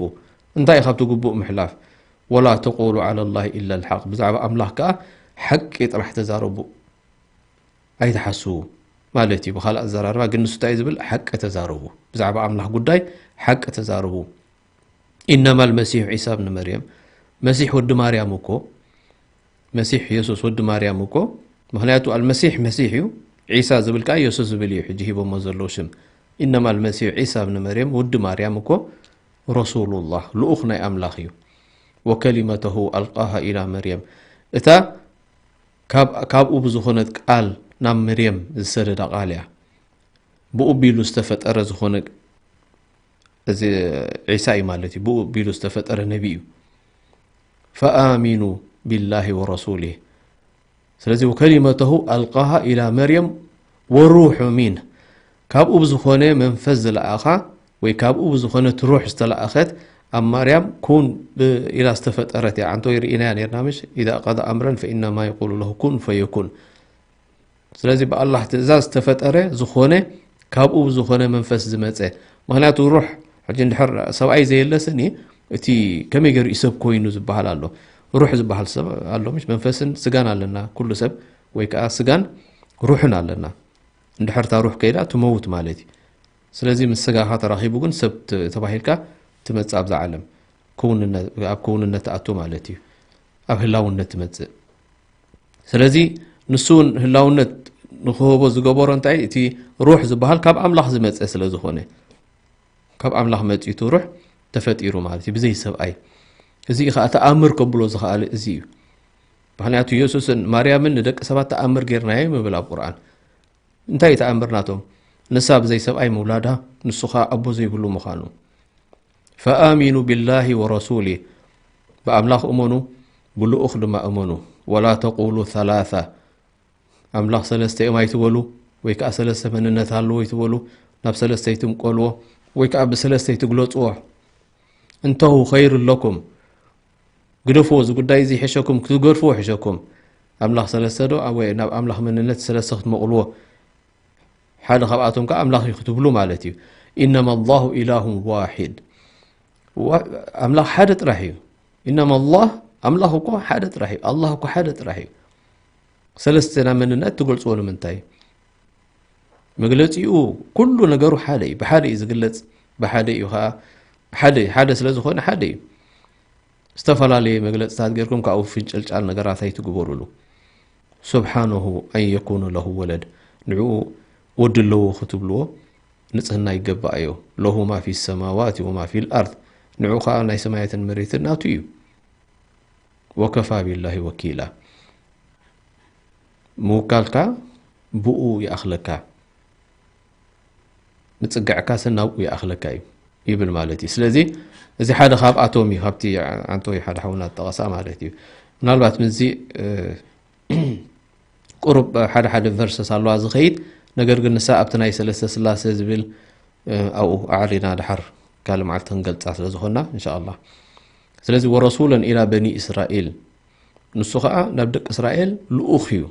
እንታይ እዩ ካብቲ ግቡእ ምሕላፍ? ولا تقولوا على الله إلا الحق، ብዛዕባ ኣምላኽ ከኣ ሓቂ ጥራሕ ተዛረቡ። ኣይትሓስዉ ማለት እዩ። ብኻልእ ኣዘራርባ ግን ንሱ እንታይ እዩ ዝብል? ሓቂ ተዛረቡ። ብዛዕባ ኣምላኽ ጉዳይ ሓቂ ተዛረቡ። إنما المسيح عيسى ابن مريم፣ መሲሕ ወዲ ማርያም እኮ፣ መሲሕ የሱስ ወዲ ማርያም እኮ ምኽንያቱ ኣልመሲሕ መሲሕ እዩ። ዒሳ ዝብል ከኣ የሱስ ዝብል እዩ ሕጂ ሂቦሞ ዘለዉ ሽም። ኢነማ ኣልመሲሕ ዒሳ እብኒ መርየም፣ ውዲ ማርያም እኮ ረሱሉላህ፣ ልኡኽ ናይ ኣምላኽ እዩ። ወከሊመተሁ ኣልቃሃ ኢላ መርየም፣ እታ ካብ ካብኡ ብዝኾነት ቃል ናብ መርየም ዝሰደዳ ቃል እያ። ብኡ ቢሉ ዝተፈጠረ ዝኾነ እዚ ዒሳ እዩ ማለት እዩ። ብኡ ቢሉ ዝተፈጠረ ነቢ እዩ። ፈኣሚኑ ቢላሂ ወረሱሊህ። ስለዚ ወከሊመተሁ ኣልቃሃ ኢላ መርየም ወሩሑ ሚንህ፣ ካብኡ ብዝኾነ መንፈስ ዝለኣኻ ወይ ካብኡ ብዝኾነት ሩሕ ዝተለኣኸት ኣብ ማርያም ኩን ኢላ ዝተፈጠረት እያ። ዓንቶ ይርኢናያ ነርና ምሽ? ኢዛ ቀዳ ኣምረን ፈኢነማ የቁሉ ለሁ ኩን ፈየኩን። ስለዚ ብኣላህ ትእዛዝ ዝተፈጠረ ዝኾነ ካብኡ ብዝኾነ መንፈስ ዝመፀ። ምኽንያቱ ሩሕ ሕጂ እንድሕር ሰብኣይ ዘየለስኒ እቲ ከመይ ገይሩ እዩ ሰብ ኮይኑ ዝበሃል ኣሎ። ሩሕ ዝበሃል ሰብ ኣሎ ምሽ? መንፈስን ስጋን ኣለና ኩሉ ሰብ፣ ወይ ከዓ ስጋን ሩሕን ኣለና። እንድሕር እታ ሩሕ ከይዳ ትመውት ማለት እዩ። ስለዚ ምስ ስጋኻ ተራኺቡ ግን ሰብ ት- ተባሂልካ ትመጽእ ኣብዛ ዓለም። ክውንነት፣ ኣብ ክውንነት ትኣቱ ማለት እዩ። ኣብ ህላውነት ትመጽእ። ስለዚ ንሱ እውን ህላውነት ንክህቦ ዝገበሮ እንታይ? እቲ ሩሕ ዝበሃል ካብ ኣምላኽ ዝመጸ ስለ ዝኾነ፣ ካብ ኣምላኽ መጺኡ እቲ ሩሕ ተፈጢሩ ማለት እዩ፣ ብዘይ ሰብኣይ። እዚ ከዓ ተኣምር ከብሎ ዝኸኣለ እዚ እዩ። ምኽንያቱ የሱስን ማርያምን ንደቂ ሰባት ተኣምር ጌርናዮም ይብል ኣብ ቁርኣን። እንታይ እዩ ተኣምር ናቶም? ንሳ ብዘይ ሰብኣይ ምውላዳ፣ ንሱ ኸኣ ኣቦ ዘይብሉ ምዃኑ። ፈኣሚኑ ቢላሂ ወረሱሊህ፣ ብኣምላኽ እመኑ፣ ብልኡኽ ድማ እመኑ። ወላ ተቁሉ ሰላሳ፣ ኣምላኽ ሰለስተ እዮም ኣይትበሉ፣ ወይ ከኣ ሰለስተ መንነት ኣለዎ ኣይትበሉ፣ ናብ ሰለስተ ኣይትምቀልዎ፣ ወይ ከኣ ብሰለስተ ኣይትግለጽዎ። እንተሁ ኸይሩ ለኩም፣ ግደፍዎ፣ እዚ ጉዳይ እዚ ይሕሸኩም፣ ክትገድፍዎ ይሕሸኩም። ኣምላኽ ሰለስተ ዶ? ኣብ፣ ወይ ናብ ኣምላኽ መንነት ሰለስተ ክትመቕልዎ፣ ሓደ ካብኣቶም ከኣ ኣምላኽ እዩ ክትብሉ ማለት እዩ። ኢነማ ኣላሁ ኢላሁን ዋሒድ። ዋ-፣ ኣምላኽ ሓደ ጥራሕ እዩ። ኢነማ ኣላህ፣ ኣምላኽ እኮ ሓደ ጥራሕ እዩ። ኣላህ እኮ ሓደ ጥራሕ እዩ። ሰለስተ ናይ መንነት ትገልጽዎ ንምንታይ? መግለጺኡ ኩሉ ነገሩ ሓደ እዩ። ብሓደ እዩ ዝግለጽ፣ ብሓደ እዩ ኸኣ፣ ሓደ፣ ሓደ ስለ ዝኾነ ሓደ እዩ። ዝተፈላለየ መግለጽታት ጌርኩም ካብኡ ፍንጭልጫል ነገራት ኣይትግበሩሉ። ሱብሓነሁ ኣን የኩኑ ለሁ ወለድ፣ ንዕኡ ወዲ ኣለዎ ክትብልዎ ንጽህና ይገባእ እዩ። ለሁ ማ ፊ ሰማዋት ወማ ፊል ኣርድ፣ ንዕኡ ኸኣ ናይ ሰማያትን መሬትን ናቱ እዩ። ወከፋ ቢላሂ ወኪላ፣ ምውካልካ ብኡ ይኣኽለካ። ምጽግዕካስ ናብኡ ይኣኽለካ እዩ ይብል ማለት እዩ። ስለዚ እዚ ሓደ ካብኣቶም እዩ፣ ካብቲ ዓንቶ ሓደ ሓውና ዝጠቐሳ ማለት እዩ። ምናልባት ምስዚ፣ እ፣ ቁሩብ ሓደ ሓደ ቨርሰስ ኣለዋ ዝኸይድ፣ ነገር ግን ንሳ ኣብቲ ናይ ሰለስተ ስላሴ ዝብል፣ እ፣ ኣብኡ ኣዕሪና ድሓር ካልእ መዓልቲ ክንገልጻ ስለ ዝኾንና፣ እንሻ ኣላህ። ስለዚ ወረሱለን ኢላ በኒ እስራኤል፣ ንሱ ኸኣ ናብ ደቂ እስራኤል ልኡኽ እዩ።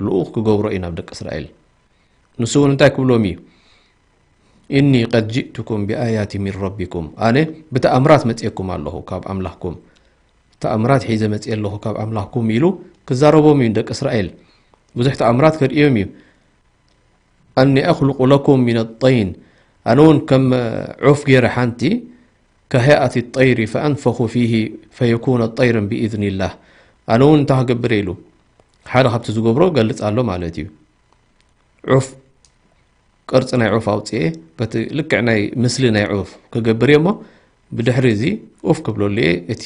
ልኡኽ ክገብሮ እዩ ናብ ደቂ እስራኤል። ንሱ እውን እንታይ ክብሎም እዩ? "ኢኒ ቀድ ጅእቱኩም ብኣያት ሚን ረቢኩም፣ ኣነ ብተኣምራት መጽኤኩም ኣለኹ ካብ ኣምላኽኩም፣ ተኣምራት ሒዘ መጽኤ ኣለኹ ካብ ኣምላኽኩም" ኢሉ ክዛረቦም እዩ ንደቂ እስራኤል። ብዙሕ ተኣምራት ከርእዮም እዩ። "ኣኒ ኣኽሉቁ ለኩም ሚን ጢን፣ ኣነ እውን ከም ዑፍ ገይረ ሓንቲ፣ ከሀይኣት ጠይሪ ፈኣንፈኹ ፊሂ ፈየኩነ ጠይረን ብኢዝኒላህ፣ ኣነ እውን እንታይ ክገብር" ኢሉ ሓደ ካብቲ ዝገብሮ ገልጽ ኣሎ ማለት እዩ። ዑፍ፣ ቅርጺ ናይ ዑፍ ኣውጽኤ፣ በቲ ልክዕ ናይ ምስሊ ናይ ዑፍ ክገብር እየ እሞ፣ ብድሕሪ እዚ ኡፍ ክብለሉ እየ፣ እቲ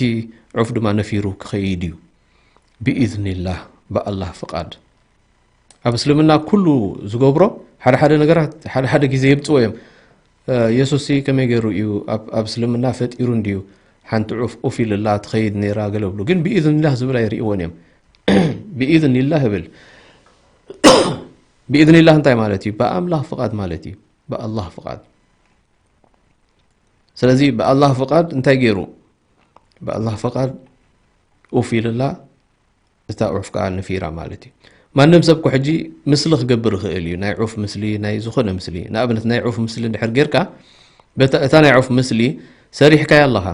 ዑፍ ድማ ነፊሩ ክኸይድ እዩ። ብኢዝኒላህ፣ ብኣላህ ፍቓድ። ኣብ እስልምና ኩሉ ዝገብሮ፣ ሓደ ሓደ ነገራት ሓደ ሓደ ግዜ የምጽዎ እዮም። እ፣ የሱስ ከመይ ገይሩ እዩ ኣብ፣ ኣብ እስልምና ፈጢሩ እንድዩ፣ ሓንቲ ዑፍ ኡፍ ኢልላ ትኸይድ ነይራ ገለ ብሉ። ግን ብኢዝኒላህ ዝብል ኣይርእይዎን እዮም። ብኢዝኒላህ ይብል። ብኢዝኒላህ እንታይ ማለት እዩ? ብኣምላኽ ፍቓድ ማለት እዩ። ብኣላህ ፍቓድ። ስለዚ ብኣላህ ፍቓድ እንታይ ገይሩ? ብኣላህ ፍቓድ ኡፍ ኢልላ፣ እታ ዑፍ ከኣ ነፊራ ማለት እዩ። ማንም ሰብ እኮ ሕጂ ምስሊ ክገብር ይኽእል እዩ። ናይ ዑፍ ምስሊ፣ ናይ ዝኾነ ምስሊ። ንኣብነት ናይ ዑፍ ምስሊ እንድሕር ጌርካ፣ በታ፣ እታ ናይ ዑፍ ምስሊ ሰሪሕካያ ኣለኻ።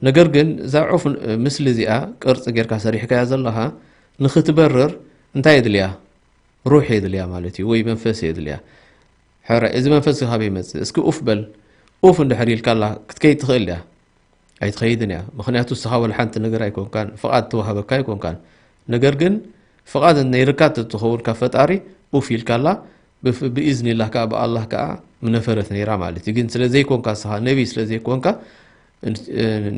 ነገር ግን እዛ ዑፍ፣ እ፣ ምስሊ እዚኣ ቅርጺ ጌርካ ሰሪሕካያ ዘለኻ፣ ንኽትበርር እንታይ የድልያ? ሩሕ የድልያ ማለት እዩ፣ ወይ መንፈስ የድልያ። ሕራይ፣ እዚ መንፈስ እዚ ካበይ ይመጽእ? እስኪ ኡፍ በል። ኡፍ እንድሕር ኢልካላ ክትከይድ ትኽእል ድያ? ኣይትኸይድን እያ። ምኽንያቱ እስኻ ወላ ሓንቲ ነገር ኣይኮንካን፣ ፍቓድ ተዋህበካ ኣይኮንካን። ነገር ግን ፍቓድ ነይርካ ተትኸውን ካብ ፈጣሪ ኡፍ ኢልካላ፣ ብፍ-፣ ብኢዝኒላህ ከኣ ብኣላህ ከኣ ምነፈረት ነይራ ማለት እዩ። ግን ስለ ዘይኮንካ፣ ንስኻ ነቢ ስለ ዘይኮንካ፣ ን-፣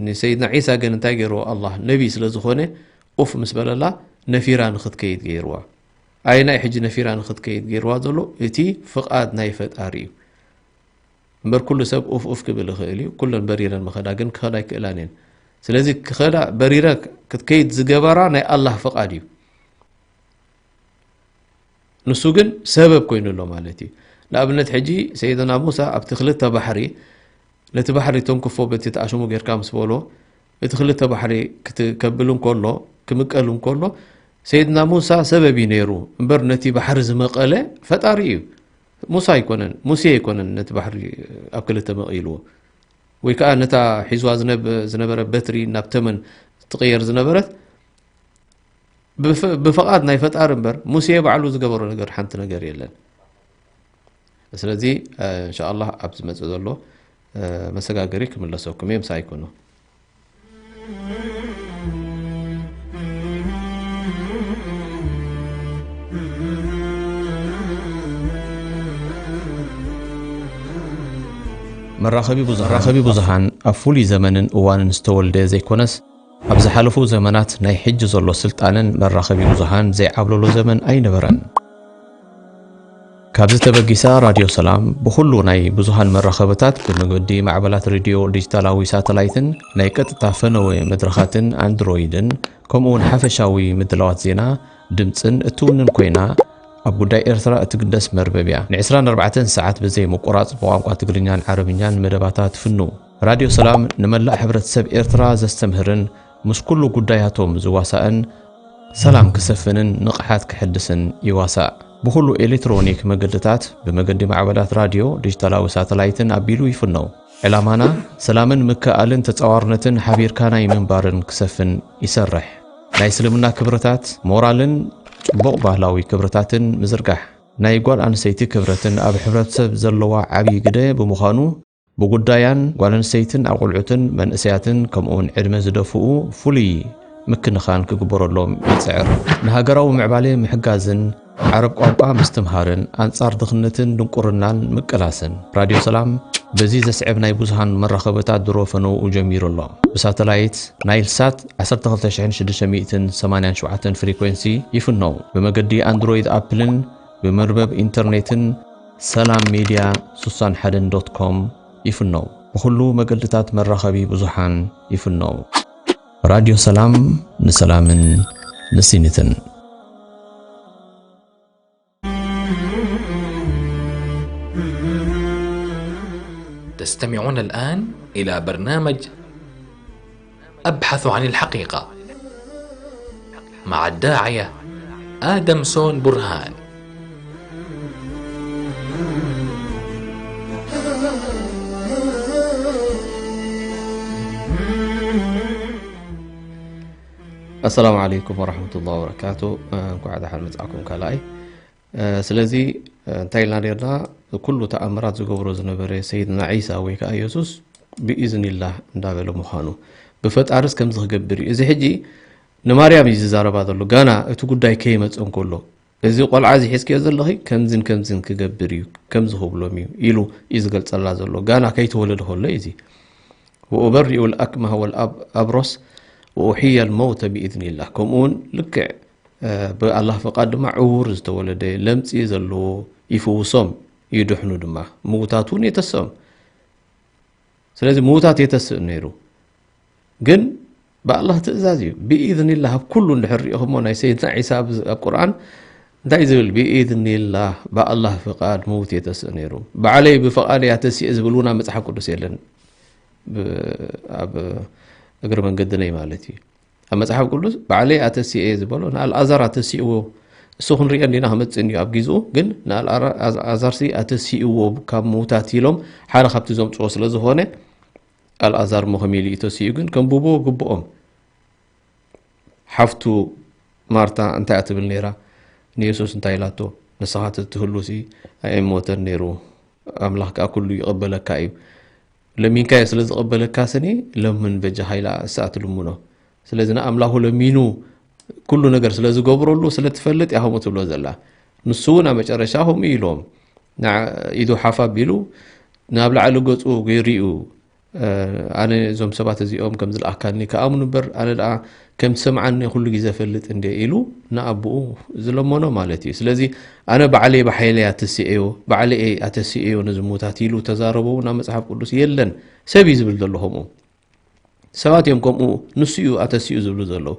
ንሰይድና ዒሳ ግን እንታይ ገይርዎ? ኣላህ ነቢ ስለ ዝኾነ ኡፍ ምስ በለላ፣ ነፊራ ንኽትከይድ ገይርዋ። ኣየናይ ሕጂ ነፊራ ንኽትከይድ ገይርዋ ዘሎ? እቲ ፍቓድ ናይ ፈጣሪ እዩ። እምበር ኩሉ ሰብ ኡፍ ኡፍ ክብል ይኽእል እዩ። ኩለን በሪረን ምኸዳ ግን ክኸዳ ኣይክእላን እየን። ስለዚ ክኸዳ በሪረ ክትከይድ ዝገበራ ናይ ኣላህ ፍቓድ እዩ። ንሱ ግን ሰበብ ኮይኑ ኣሎ ማለት እዩ። ንኣብነት ሕጂ ሰይድና ሙሳ ኣብቲ ክልተ ባሕሪ፣ ነቲ ባሕሪ ተንክፎ በቲ ተኣሽሙ ጌርካ ምስ በሎ፣ እቲ ክልተ ባሕሪ ክት-፣ ከብል እንከሎ፣ ክምቀል እንከሎ፣ ሰይድና ሙሳ ሰበብ እዩ ነይሩ። እምበር ነቲ ባሕሪ ዝመቐለ ፈጣሪ እዩ። ሙሳ ኣይኮነን፣ ሙሴ ኣይኮነን ነቲ ባሕሪ ኣብ ክልተ መቒልዎ። ወይ ከኣ ነታ ሒዝዋ ዝነብ-፣ ዝነበረ በትሪ ናብ ተመን ትቕየር ዝነበረት ብፍ-፣ ብፍቓድ ናይ ፈጣሪ እምበር፣ ሙሴ ባዕሉ ዝገበሮ ነገር ሓንቲ ነገር የለን። ስለዚ፣ እ፣ እንሻኣላህ ኣብ ዝመጽእ ዘሎ፣ እ፣ መሰጋገሪ ክምለሰኩም እየ፣ ምሳይ ኩኑ። መራኸቢ ብዙሃን፣ መራኸቢ ብዙሃን ኣብ ፍሉይ ዘመንን እዋንን ዝተወልደ ዘይኮነስ፣ ኣብ ዝሓለፉ ዘመናት ናይ ሕጂ ዘሎ ስልጣነን መራኸቢ ብዙሃን ዘይዓብለሎ ዘመን ኣይነበረን። ካብዚ ተበጊሳ ራድዮ ሰላም ብኹሉ ናይ ብዙሃን መራኸብታት ብመገዲ ማዕበላት ሬድዮ ዲጂታላዊ ሳተላይትን ናይ ቀጥታ ፈነወ መድረኻትን ኣንድሮይድን ከምኡ እውን ሓፈሻዊ ምድላዋት ዜና፣ ድምፅን እትውንን ኮይና ኣብ ጉዳይ ኤርትራ እትግደስ መርበብ እያ። ን24 ሰዓት ብዘይ ምቁራፅ ብቋንቋ ትግርኛን ዓረብኛን መደባታ ትፍኑ። ራድዮ ሰላም ንመላእ ሕብረተሰብ ኤርትራ ዘስተምህርን ምስ ኩሉ ጉዳያቶም ዝዋሳእን ሰላም ክሰፍንን ንቕሓት ክሕድስን ይዋሳእ። ብኹሉ ኤሌክትሮኒክ መገድታት ብመገዲ ማዕበላት ራድዮ፣ ዲጂታላዊ ሳተላይትን ኣቢሉ ይፍነው። ዕላማና ሰላምን ምክእኣልን ተጻዋርነትን ሓቢርካ ናይ ምንባርን ክሰፍን ይሰርሕ። ናይ እስልምና ክብርታት፣ ሞራልን ጽቡቕ ባህላዊ ክብርታትን ምዝርጋሕ። ናይ ጓል ኣንስተይቲ ክብረትን ኣብ ሕብረተሰብ ዘለዋ ዓብዪ ግደ ብምዃኑ፣ ብጉዳያን ጓል ኣንስተይትን ኣቑልዑትን መንእሰያትን ከምኡውን ዕድመ ዝደፍኡ ፍሉይ ምክንኻን ክግበረሎም ይጽዕር። ንሃገራዊ ምዕባለ ምሕጋዝን ዓረብ ቋንቋ ምስትምሃርን ኣንጻር ድኽነትን ድንቁርናን ምቅላስን። ራድዮ ሰላም በዚ ዘስዕብ ናይ ብዙሃን መራኸብታት ድሮ ፈነውኡ ጀሚሩ ኣሎ። ብሳተላይት ናይል ሳት 12687 ፍሪኩዌንሲ ይፍነው። ብመገዲ ኣንድሮይድ ኣፕልን ብመርበብ ኢንተርኔትን ሰላም ሚድያ 61 ዶት ኮም ይፍነው። ብኹሉ መገድታት መራኸቢ ብዙሓን ይፍነው። ራድዮ ሰላም ንሰላምን ንሲኒትን። تستمعون الآن إلى برنامج أبحث عن الحقيقة مع الداعية آدم سون برهان. السلام عليكم ورحمة الله وبركاته. እንኳዕ ደሓን መጻእኩም ካልኣይ። እ፣ ስለዚ፣ እ፣ እንታይ ኢልና ነርና? ኩሉ ተኣምራት ዝገብሮ ዝነበረ ሰይድና ዒሳ ወይ ከኣ የሱስ ብኢዝኒላህ እንዳበለ ምዃኑ፣ ብፈጣርስ ከምዚ ክገብር እዩ። እዚ ሕጂ ንማርያም እዩ ዝዛረባ ዘሎ፣ ጋና እቲ ጉዳይ ከይመጸ እንከሎ፣ "እዚ ቆልዓ እዚ ሒዝክዮ ዘለኺ ከምዝን ከምዝን ክገብር እዩ፣ ከምዚ ክብሎም እዩ" ኢሉ እዩ ዝገልጸላ ዘሎ፣ ጋና ከይተወለደ ከሎ እዩ እዚ። "ወኡበሪኡ ልኣክመህ ወልኣብ-፣ ኣብሮስ ወኡሕየ ልመውተ ብኢዝኒላህ"። ከምኡ እውን ልክዕ፣ እ፣ ብኣላህ ፍቓድ ድማ ዕውር ዝተወለደ፣ ለምጺ ዘለዎ ይፍውሶም፣ ይድሕኑ ድማ፣ ምውታት እውን የተስኦም። ስለዚ ምውታት የተስእ ነይሩ። ግን ብኣላህ ትእዛዝ እዩ። ብኢዝኒላህ ኣብ ኩሉ እንድሕር ሪኢኹሞ ናይ ሰይድና ዒሳ ኣብ፣ ኣብ ቁርኣን እንታይ ዝብል? ብኢዝኒላህ፣ ብኣላህ ፍቓድ ምውት የተስእ ነይሩ። ባዕለይ ብፍቓደይ ኣተሲኤ ዝብል እውን ኣብ መጽሓፍ ቅዱስ የለን። ብ-፣ ኣብ እግሪ መንገድነይ ማለት እዩ። ኣብ መጽሓፍ ቅዱስ ባዕለይ ኣተሲኤ ዝበሎ ንኣልኣዛር ኣተሲእዎ። እሱ ክንሪኦ እንዲና ክመጽእ እንዲዩ ኣብ ግዜኡ፣ ግን ንኣልኣዛርሲ ኣተሲእዎ ካብ ምውታት ኢሎም ሓደ ካብቲ ዘምጽኦ ስለ ዝኾነ፣ ኣልኣዛር እሞ ከመይ ኢሉ እዩ ተሲኡ ግን ከንብብዎ ግብኦም። ሓፍቱ ማርታ እንታይ እያ ትብል ነይራ? ንየሱስ እንታይ ኢላቶ? "ንስኻ ተትህሉሲ ኣይሞተን ነይሩ፣ ኣምላኽ ከኣ ኩሉ ይቕበለካ እዩ። ለሚንካዮ ስለ ዝቐበለካ ስኒ ለምን በጃኻ" ኢላ እሳ ትልምኖ። ስለዚ ንኣምላኹ ለሚኑ ኩሉ ነገር ስለ ዝገብረሉ ስለ ትፈልጥ እያ ከምኡ ትብሎ ዘላ። ንሱ እውን ኣብ መጨረሻ ከምኡ ኢሎም፣ ንዓ-፣ ኢዱ ሓፍ ኣቢሉ ናብ ላዕሊ ገጹ ገይሩ እዩ፣ እ፣ ኣነ እዞም ሰባት እዚኦም ከም ዝለኣካኒ ክኣምኑ እምበር፣ ኣነ ደኣ ከም ትሰምዓኒ ኩሉ ግዜ እፈልጥ እንድየ ኢሉ ንኣቦኡ ዝለመኖ ማለት እዩ። ስለዚ ኣነ ባዕለይ ብሓይለይ ኣተሲኤዮ፣ ባዕለይ እየ ኣተሲኤዮ ነዚ ምዉታት ኢሉ ተዛረቦ እውን ኣብ መጽሓፍ ቅዱስ የለን። ሰብ እዩ ዝብል ዘሎ ከምኡ። ሰባት እዮም ከምኡ፣ ንሱ እዩ ኣተሲኡ ዝብሉ ዘለዉ።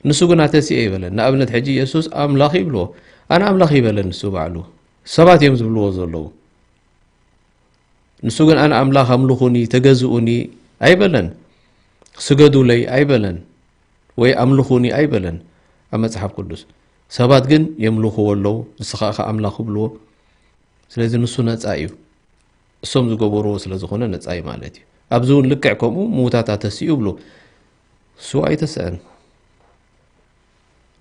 ንሱ ግን ኣተሲኤ ኣይበለን። ንኣብነት ሕጂ የሱስ ኣምላኽ ይብልዎ። ኣነ ኣምላኽ ይበለን ንሱ ባዕሉ። ሰባት እዮም ዝብልዎ ዘለዉ። ንሱ ግን ኣነ ኣምላኽ ኣምልኹኒ፣ ተገዝኡኒ ኣይበለን። ስገዱለይ ኣይበለን። ወይ ኣምልኹኒ ኣይበለን ኣብ መጽሓፍ ቅዱስ። ሰባት ግን የምልኽዎ ኣለዉ፣ ንስኻ ኢኻ ኣምላኽ ይብልዎ። ስለዚ ንሱ ነጻ እዩ። እሶም ዝገበርዎ ስለ ዝኾነ ነጻ እዩ ማለት እዩ። ኣብዚ እውን ልክዕ ከምኡ ምዉታት ኣተሲኡ ይብሉ። እሱ ኣይተሰአን።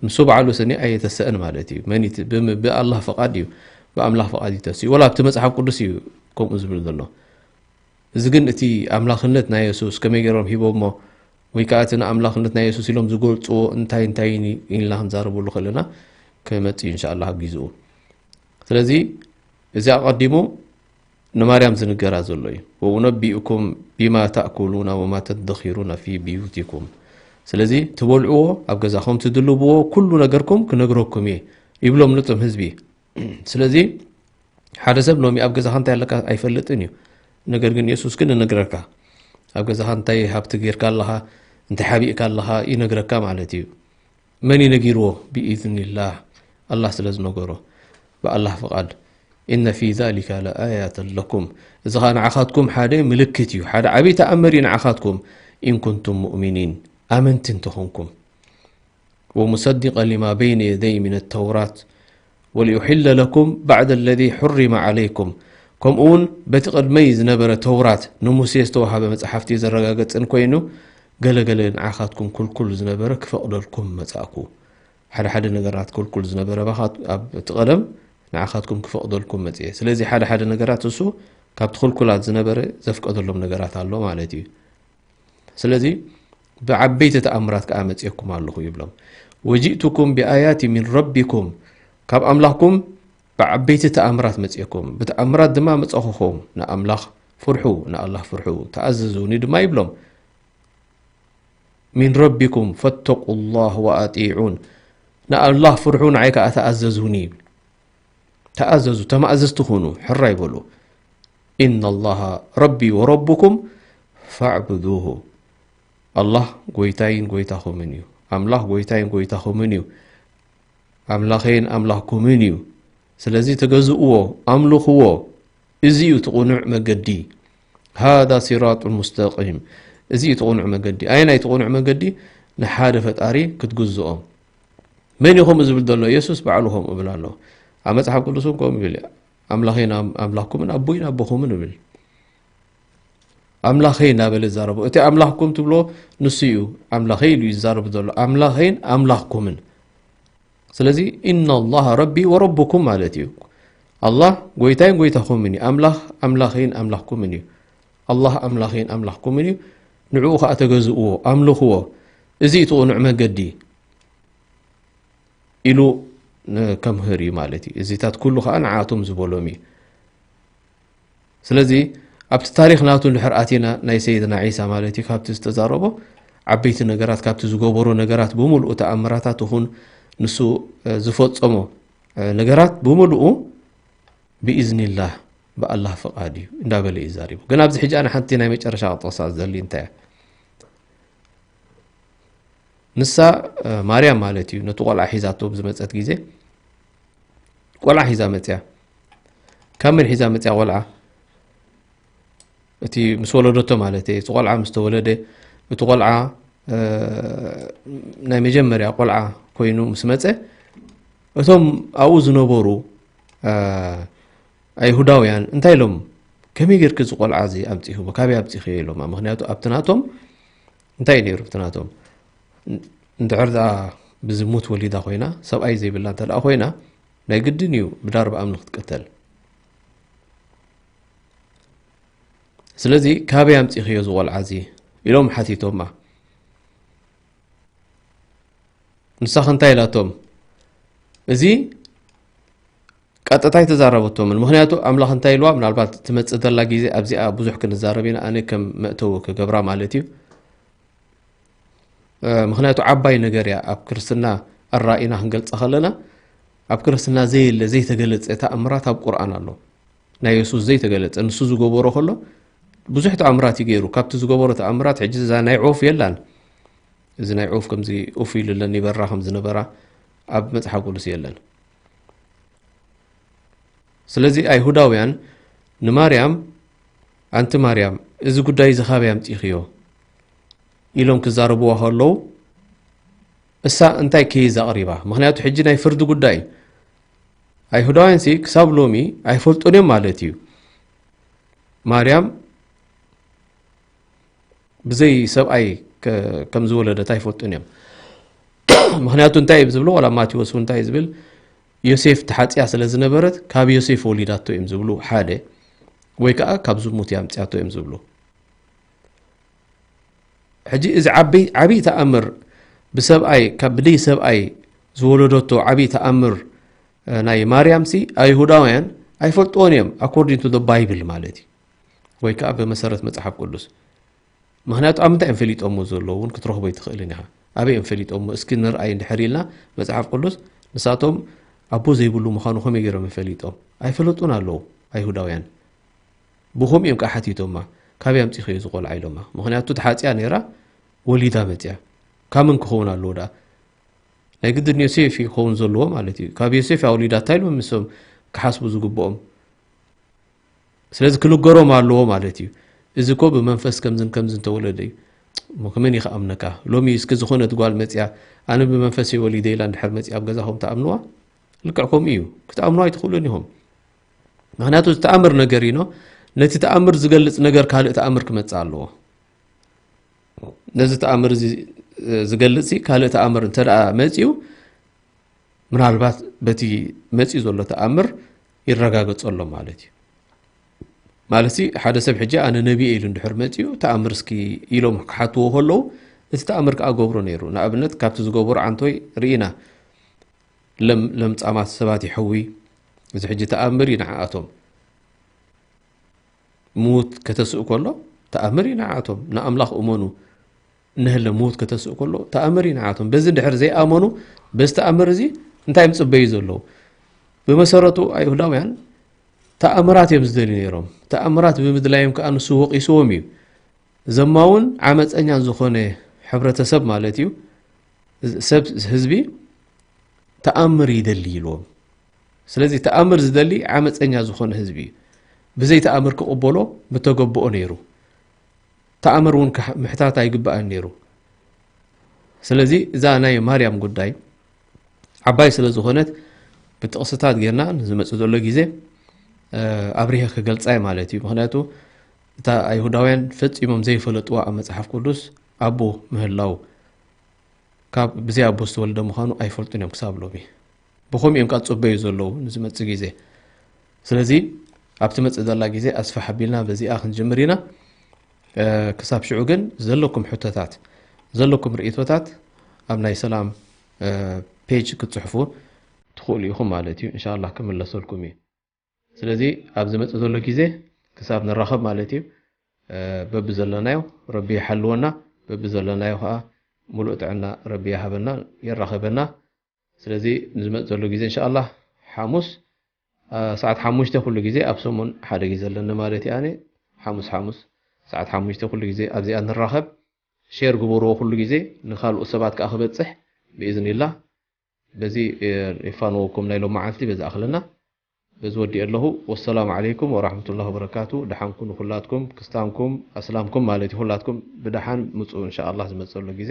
ንሱ ባዕሉ ስኒ ኣየተሰአን ማለት እዩ። መን ይት-፣ ብም-፣ ብኣላህ ፍቓድ እዩ፣ ብኣምላኽ ፍቓድ እዩ ተሲኡ። ወላ ኣብቲ መጽሓፍ ቅዱስ እዩ ከምኡ ዝብል ዘሎ። እዚ ግን እቲ ኣምላኽነት ናይ የሱስ ከመይ ገይሮም ሂቦሞ፣ ወይ ከኣ እቲ ንኣምላኽነት ናይ የሱስ ኢሎም ዝገልጽዎ እንታይ እንታይ ኢልና ክንዛረበሉ ከለና ክመጽእ እዩ፣ እንሻኣላህ፣ ኣብ ግዜኡ። ስለዚ እዚ ኣቐዲሙ ንማርያም ዝንገራ ዘሎ እዩ። "ወኡነቢኡኩም ቢማ ተእኩሉና ወማ ተደኺሩና ፊ ብዩቲኩም።" ስለዚ ትበልዕዎ፣ ኣብ ገዛኹም ትድልብዎ ኩሉ ነገርኩም ክነግረኩም እየ ይብሎም ንጹም ህዝቢ። ስለዚ ሓደ ሰብ ሎሚ ኣብ ገዛኻ እንታይ ኣለካ ኣይፈልጥን እዩ። ነገር ግን የሱስ ግን ይነግረካ። ኣብ ገዛኻ እንታይ ሃብቲ ጌርካ ኣለኻ፣ እንታይ ሓቢእካ ኣለኻ ይነግረካ ማለት እዩ። መን እዩ ነጊርዎ? ብኢዝኒላህ፣ ኣላህ ስለ ዝነገሮ፣ ብኣላህ ፍቓድ። "ኢነ ፊ ዛሊከ ለኣያተን ለኩም"፣ እዚ ኸኣ ንዓኻትኩም ሓደ ምልክት እዩ፣ ሓደ ዓብዪ ተኣምር እዩ ንዓኻትኩም፣ "ኢን ኩንቱም ሙእሚኒን"፣ ኣመንቲ እንተኾንኩም። "ወሙሰዲቀን ሊማ በይነ የደይ ሚነ ተውራት ወሊኡሒለ ለኩም ባዕደ ለዚ ሑሪመ ዓለይኩም"፣ ከምኡ እውን በቲ ቅድመይ ዝነበረ ተውራት ንሙሴ ዝተዋሃበ መጽሓፍቲ ዘረጋገጽን ኮይኑ፣ ገለ ገለ ንዓኻትኩም ክልኩል ዝነበረ ክፈቕደልኩም መጻእኩ። ሓደ ሓደ ነገራት ክልኩል ዝነበረ ባኻት-፣ ኣብ እቲ ቀደም ንዓኻትኩም ክፈቕደልኩም መጽኤ። ስለዚ ሓደ ሓደ ነገራት እሱ ካብቲ ክልኩላት ዝነበረ ዘፍቀደሎም ነገራት ኣሎ ማለት እዩ። ስለዚ ብዓበይቲ ተኣምራት ከኣ መጽኤኩም ኣለኹ ይብሎም። "ወጂእቱኩም ብኣያቲ ሚን ረቢኩም"፣ ካብ ኣምላኽኩም ብዓበይቲ ተኣምራት መጽኤኩም፣ ብተኣምራት ድማ መጻኹኹም። ንኣምላኽ ፍርሑ፣ ንኣላህ ፍርሑ፣ ተኣዘዙኒ ድማ ይብሎም። "ሚን ረቢኩም ፈተቁላህ ወኣጢዑን"፣ ንኣላህ ፍርሑ፣ ንዓይ ከኣ ተኣዘዙኒ ይብል። ተኣዘዙ፣ ተማእዘዝቲ ኩኑ፣ ሕራይ በሉ። "ኢነላሃ ረቢ ወረቡኩም ፈዕቡዱሁ"፣ ኣላህ ጎይታይን ጎይታኹምን እዩ። ኣምላኽ ጎይታይን ጎይታኹምን እዩ። ኣምላኸይን ኣምላኽኩምን እዩ። ስለዚ ተገዝእዎ፣ ኣምልኽዎ። እዚ እዩ እቲ ቅኑዕ መገዲ። ሃዛ ሲራጡን ሙስተቂም። እዚ እዩ እቲ ቅኑዕ መገዲ። ኣየናይ እቲ ቅኑዕ መገዲ? ንሓደ ፈጣሪ ክትግዝኦም። መን እዩ ከምኡ ዝብል ዘሎ? የሱስ ባዕሉ ከምኡ ይብል ኣሎ። ኣብ መጽሓፍ ቅዱስ እውን ከምኡ ይብል፣ "ኣምላኸይን ኣም-፣ ኣምላኽኩምን ኣቦይን ኣቦኹምን" ይብል። ኣምላኸይ እናበለ ዝዛረቦ። እቲ ኣምላኽኩም ትብሎ ንሱ እዩ። ኣምላኸይ ኢሉ እዩ ዝዛረብ ዘሎ። ኣምላኸይን ኣምላኽኩምን። ስለዚ፣ "ኢነላሃ ረቢ ወረቡኩም" ማለት እዩ። ኣላህ ጎይታይን ጎይታኹምን እዩ። ኣምላኽ ኣምላኸይን ኣምላኽኩምን እዩ። ኣላህ ኣምላኸይን ኣምላኽኩምን እዩ። ንዕኡ ኸኣ ተገዝእዎ፣ ኣምልኽዎ። እዚ እዩ እቲ ቅኑዕ መገዲ ኢሉ ን-፣ ከምህር እዩ ማለት እዩ። እዚታት ኩሉ ኸኣ ንዓኣቶም ዝበሎም እዩ። ስለዚ፣ ኣብቲ ታሪኽ ናቱ እንድሕር ኣቲና፣ ናይ ሰይድና ዒሳ ማለት እዩ፣ ካብቲ ዝተዛረቦ ዓበይቲ ነገራት፣ ካብቲ ዝገበሮ ነገራት ብምሉኡ፣ ተኣምራታት ይኹን ንሱ፣ እ፣ ዝፈጸሞ፣ እ፣ ነገራት ብምሉኡ ብኢዝኒላህ፣ ብኣላህ ፍቓድ እዩ እንዳበለ እዩ ዛሪቡ። ግን ኣብዚ ሕጂ ኣነ ሓንቲ ናይ መጨረሻ ክጠቕሳ ዝደሊ እንታይ እያ? ንሳ፣ እ፣ ማርያም ማለት እዩ፣ ነቲ ቆልዓ ሒዛቶ ብዝመጸት ግዜ፣ ቆልዓ ሒዛ መጽያ። ካብ መን ሒዛ መጽያ ቆልዓ? እቲ ምስ ወለደቶ ማለት እየ። እቲ ቆልዓ ምስ ተወለደ፣ እቲ ቆልዓ፣ እ፣ ናይ መጀመርያ ቆልዓ ኮይኑ ምስ መጸ፣ እቶም ኣብኡ ዝነበሩ፣ እ፣ ኣይሁዳውያን እንታይ ኢሎም? "ከመይ ጌርኪ እዚ ቆልዓ እዚ ኣምጺእኽዎ? ካበይ ኣምጺእኽዮ?" ኢሎም። ምኽንያቱ ኣብቲ ናቶም እንታይ እዩ ነይሩ? ኣብቲ ናቶም፣ ን-፣ እንድሕር ደኣ ብዝሙት ወሊዳ ኮይና፣ ሰብኣይ ዘይብላ እንተ ደኣ ኮይና፣ ናይ ግድን እዩ ብዳርባ እምኒ ክትቅተል። ስለዚ፣ "ካበይ ኣምጺእኽዮ እዚ ቆልዓ እዚ?" ኢሎም ሓቲቶማ። ንሳኸ እንታይ ኢላቶም? እዚ ቀጥታ ኣይተዛረበቶምን። ምኽንያቱ ኣምላኽ እንታይ ኢልዋ? ምናልባት ትመጽእ ዘላ ግዜ ኣብዚኣ ብዙሕ ክንዛረብ ኢና። ኣነ ከም መእተዊ ክገብራ ማለት እዩ። እ፣ ምኽንያቱ ዓባይ ነገር እያ ኣብ ክርስትና ኣራኢና ክንገልጻ ከለና፣ ኣብ ክርስትና ዘየለ ዘይተገለጸ ተኣምራት ኣብ ቁርኣን ኣሎ። ናይ የሱስ ዘይተገለጸ፣ ንሱ ዝገበሮ ከሎ ብዙሕ ተኣምራት እዩ ገይሩ። ካብቲ ዝገበሮ ተኣምራት ሕጂ እዛ ናይ ዑፍ የላን። እዚ ናይ ዑፍ ከምዚ ኡፍ ኢሉለን ይበራ ከም ዝነበራ ኣብ መጽሓፍ ቅዱስ የለን። ስለዚ ኣይሁዳውያን ንማርያም፣ "ኣንቲ ማርያም፣ እዚ ጉዳይ እዚ ካበይ ኣምጺእኽዮ?" ኢሎም ክዛረብዋ ከለዉ፣ እሳ እንታይ ኬዝ ኣቕሪባ? ምኽንያቱ ሕጂ ናይ ፍርዲ ጉዳይ እዩ። ኣይሁዳውያንሲ ክሳብ ሎሚ ኣይፈልጡን እዮም ማለት እዩ። ማርያም ብዘይ ሰብኣይ ከ-፣ ከም ዝወለደት ኣይፈልጡን እዮም። ምኽንያቱ እንታይ እዮም ዝብሉ? ዋላ ማቴዎስ እውን እንታይ እዩ ዝብል? ዮሴፍ ተሓጽያ ስለ ዝነበረት ካብ ዮሴፍ ወሊዳቶ እዮም ዝብሉ፣ ሓደ፣ ወይ ከዓ ካብ ዝሙት እያ ኣምጽያቶ እዮም ዝብሉ። ሕጂ እዚ ዓቢ፣ ዓቢ ተኣምር ብሰብኣይ፣ ካብ ብደይ ሰብኣይ ዝወለደቶ ዓቢ ተኣምር፣ እ፣ ናይ ማርያምሲ ኣይሁዳውያን ኣይፈልጥዎን እዮም፣ according to the Bible ማለት እዩ፣ ወይ ከዓ ብመሰረት መጽሓፍ ቅዱስ። ምኽንያቱ ኣብ ምንታይ እዮም ፈሊጦምዎ ዘለዉ እውን ክትረኽቦ ኣይትኽእልን ኢኻ። ኣበይ እዮም ፈሊጦምዎ? እስኪ ንርኣይ እንድሕር ኢልና መጽሓፍ ቅዱስ፣ ንሳቶም ኣቦ ዘይብሉ ምዃኑ ከመይ ገይሮም እዮም ፈሊጦም? ኣይፈለጡን ኣለዉ ኣይሁዳውያን። ብኸምኡ እዮም ከዓ ሓቲቶማ፣ "ካበይ ኣምጺእኽዮ እዚ ቆልዓ?" ኢሎማ። ምኽንያቱ ተሓጽያ ነይራ፣ ወሊዳ መጽያ። ካብ መን ክኸውን ኣለዎ ደኣ? ናይ ግድን ዮሴፍ እዩ ክኸውን ዘለዎ ማለት እዩ። ካብ ዮሴፍ እያ ወሊዳታ ኢሎም ምስኦም ክሓስቡ ዝግብኦም። ስለዚ ክንገሮም ኣለዎ ማለት እዩ። እዚ እኮ ብመንፈስ ከምዝን ከምዝን ተወለደ እዩ። እሞ ከመን እዩ ክኣምነካ? ሎሚ እስኪ ዝኾነት ጓል መጽያ፣ "ኣነ ብመንፈስ እየ ወሊደ" ኢላ እንድሕር መጽያ ኣብ ገዛኹም ትኣምንዋ? ልክዕ ከምኡ እዩ። ክትኣምኑ ኣይትኽእሉን ኢኹም። ምኽንያቱ ዝተኣምር ነገር እዩ፣ ኖ? ነቲ ተኣምር ዝገልጽ ነገር ካልእ ተኣምር ክመጽእ ኣለዎ። ነዚ ተኣምር እዚ ዝገልጽ ካልእ ተኣምር እንተ ደኣ መጺኡ፣ ምናልባት በቲ መጺኡ ዘሎ ተኣምር ይረጋገጸሎም ማለት እዩ። ማለትሲ ሓደ ሰብ ሕጂ ኣነ ነቢ እየ ኢሉ እንድሕር መጺኡ፣ ተኣምር እስኪ ኢሎም ክሓትዎ ከለዉ፣ እቲ ተኣምር ክኣ ገብሮ ነይሩ። ንኣብነት ካብቲ ዝገበሮ ዓንቶይ ርኢና፣ ለም-፣ ለምጻማት ሰባት ይሕዊ። እዚ ሕጂ ተኣምር እዩ ንዓኣቶም። ምዉት ከተስእ ከሎ ተኣምር እዩ ንዓኣቶም። ንኣምላኽ እመኑ፣ እንሀለ ምዉት ከተስእ ከሎ ተኣምር እዩ ንዓኣቶም። በዚ እንድሕር ዘይኣመኑ፣ በዚ ተኣምር እዚ እንታይ እዮም ዝጽበዩ ዘለዉ? ብመሰረቱ ኣይሁዳውያን ተኣምራት እዮም ዝደልዩ ነይሮም። ተኣምራት ብምድላዮም ከኣ ንሱ ወቒስዎም እዩ። ዘማውን ዓመፀኛን ዝኾነ ሕብረተሰብ ማለት እዩ፣ ሰብ፣ ህዝቢ ተኣምር ይደሊ ኢልዎም። ስለዚ ተኣምር ዝደሊ ዓመፀኛ ዝኾነ ህዝቢ እዩ። ብዘይ ተኣምር ክቕበሎ ምተገብኦ ነይሩ። ተኣምር እውን ክሕ-፣ ምሕታት ኣይግባእን ነይሩ። ስለዚ እዛ ናይ ማርያም ጉዳይ ዓባይ ስለ ዝኾነት ብጥቕስታት ጌርና ንዝመጽእ ዘሎ ግዜ፣ እ፣ ኣብሪሀ ክገልጻ እየ ማለት እዩ። ምኽንያቱ እታ ኣይሁዳውያን ፈጺሞም ዘይፈለጥዋ ኣብ መጽሓፍ ቅዱስ ኣቦ ምህላው፣ ካብ ብዘይ ኣቦ ዝተወልደ ምዃኑ ኣይፈልጡን እዮም ክሳብ ሎሚ። ብኸምኡ እዮም ከኣ ዝጽበዩ ዘለዉ ንዝመጽእ ግዜ። ስለዚ ኣብ ትመጽእ ዘላ ግዜ ኣስፍሕ ኣቢልና በዚኣ ክንጅምር ኢና። እ፣ ክሳብ ሽዑ ግን ዘለኩም ሕቶታት፣ ዘለኩም ርእይቶታት ኣብ ናይ ሰላም፣ እ፣ ፔጅ ክትጽሕፉ ትኽእሉ ኢኹም ማለት እዩ። እንሻላህ ክምለሰልኩም እዩ። ስለዚ ኣብ ዝመጽእ ዘሎ ግዜ ክሳብ ንራኸብ ማለት እዩ። እ፣ በብዘለናዮ ረቢ ይሓልወና፣ በብዘለናዮ ኸኣ ሙሉእ ጥዕና ረቢ ይሃበና፣ የራኸበና። ስለዚ ንዝመጽእ ዘሎ ግዜ እንሻላህ ሓሙስ፣ እ፣ ሰዓት ሓሙሽተ ኩሉ ግዜ፣ ኣብ ሰሙን ሓደ ግዜ ኣለኒ ማለት እዩ። ኣነ ሓሙስ ሓሙስ ሰዓት ሓሙሽተ ኩሉ ግዜ ኣብዚኣ ንራኸብ። ሼር ግበርዎ ኩሉ ግዜ ንኻልኦት ሰባት ከኣ ክበጽሕ ብኢዝኒላህ። በዚ፣ እ፣ የፋንወኩም ናይ ሎም መዓልቲ በዚ ኣኽለና። በዚ ወዲኤ ኣለኹ። ወሰላሙ ዓለይኩም ወራሕመቱላሂ ወበረካቱ። ደሓን ኩኑ ኩላትኩም፣ ክስታንኩም፣ ኣስላምኩም ማለት እዩ። ኩላትኩም ብደሓን ምጹ እንሻኣላህ ዝመጽእ ዘሎ ግዜ።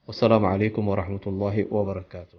ወሰላሙ ዓለይኩም ወራሕመቱላሂ ወበረካቱ።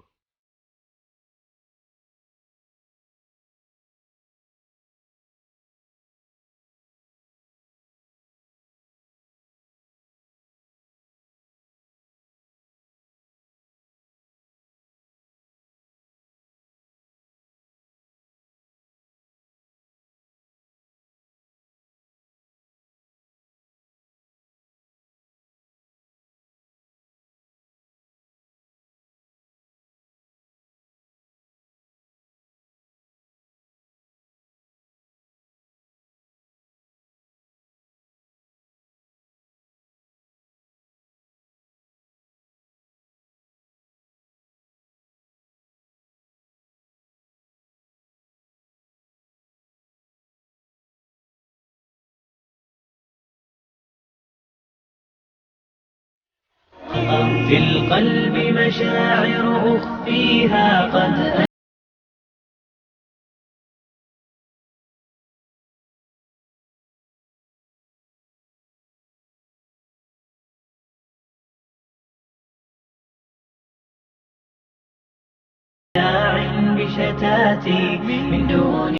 في القلب مشاعر أخفيها قد بشتاتي من دون